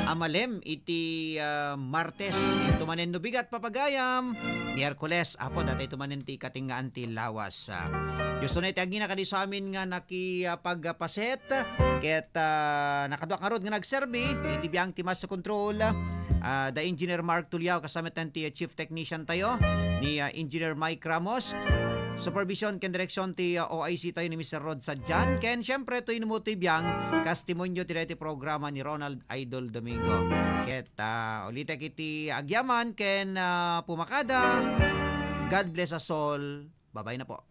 a malem iti, ah, Martes. Ito manen no bigat, papagayam, Miyerkules, apo, daytoy manen ti katingaan ti lawas. Ah, Dios unay ti agina kadi sa amin nga naki, ah, pagpaset, ket, ah, nakaduak ngarud nga nagserbi, iti biang ti master control, ah, da Engineer Mark Tuliao, kasama ti, ah, chief technician tayo, ni, ah, Engineer Mike Ramos, supervision ken direksyon ti, ah, O I C tayo ni Mister Rod Sadjan, ken siyempre, to inumuti biang, kastimonyo ti daytoy programa ni Ronald Idol Domingo. Ket, ah, ulitek iti agyaman ken, ah, pumakada. God bless us all. Babay na po.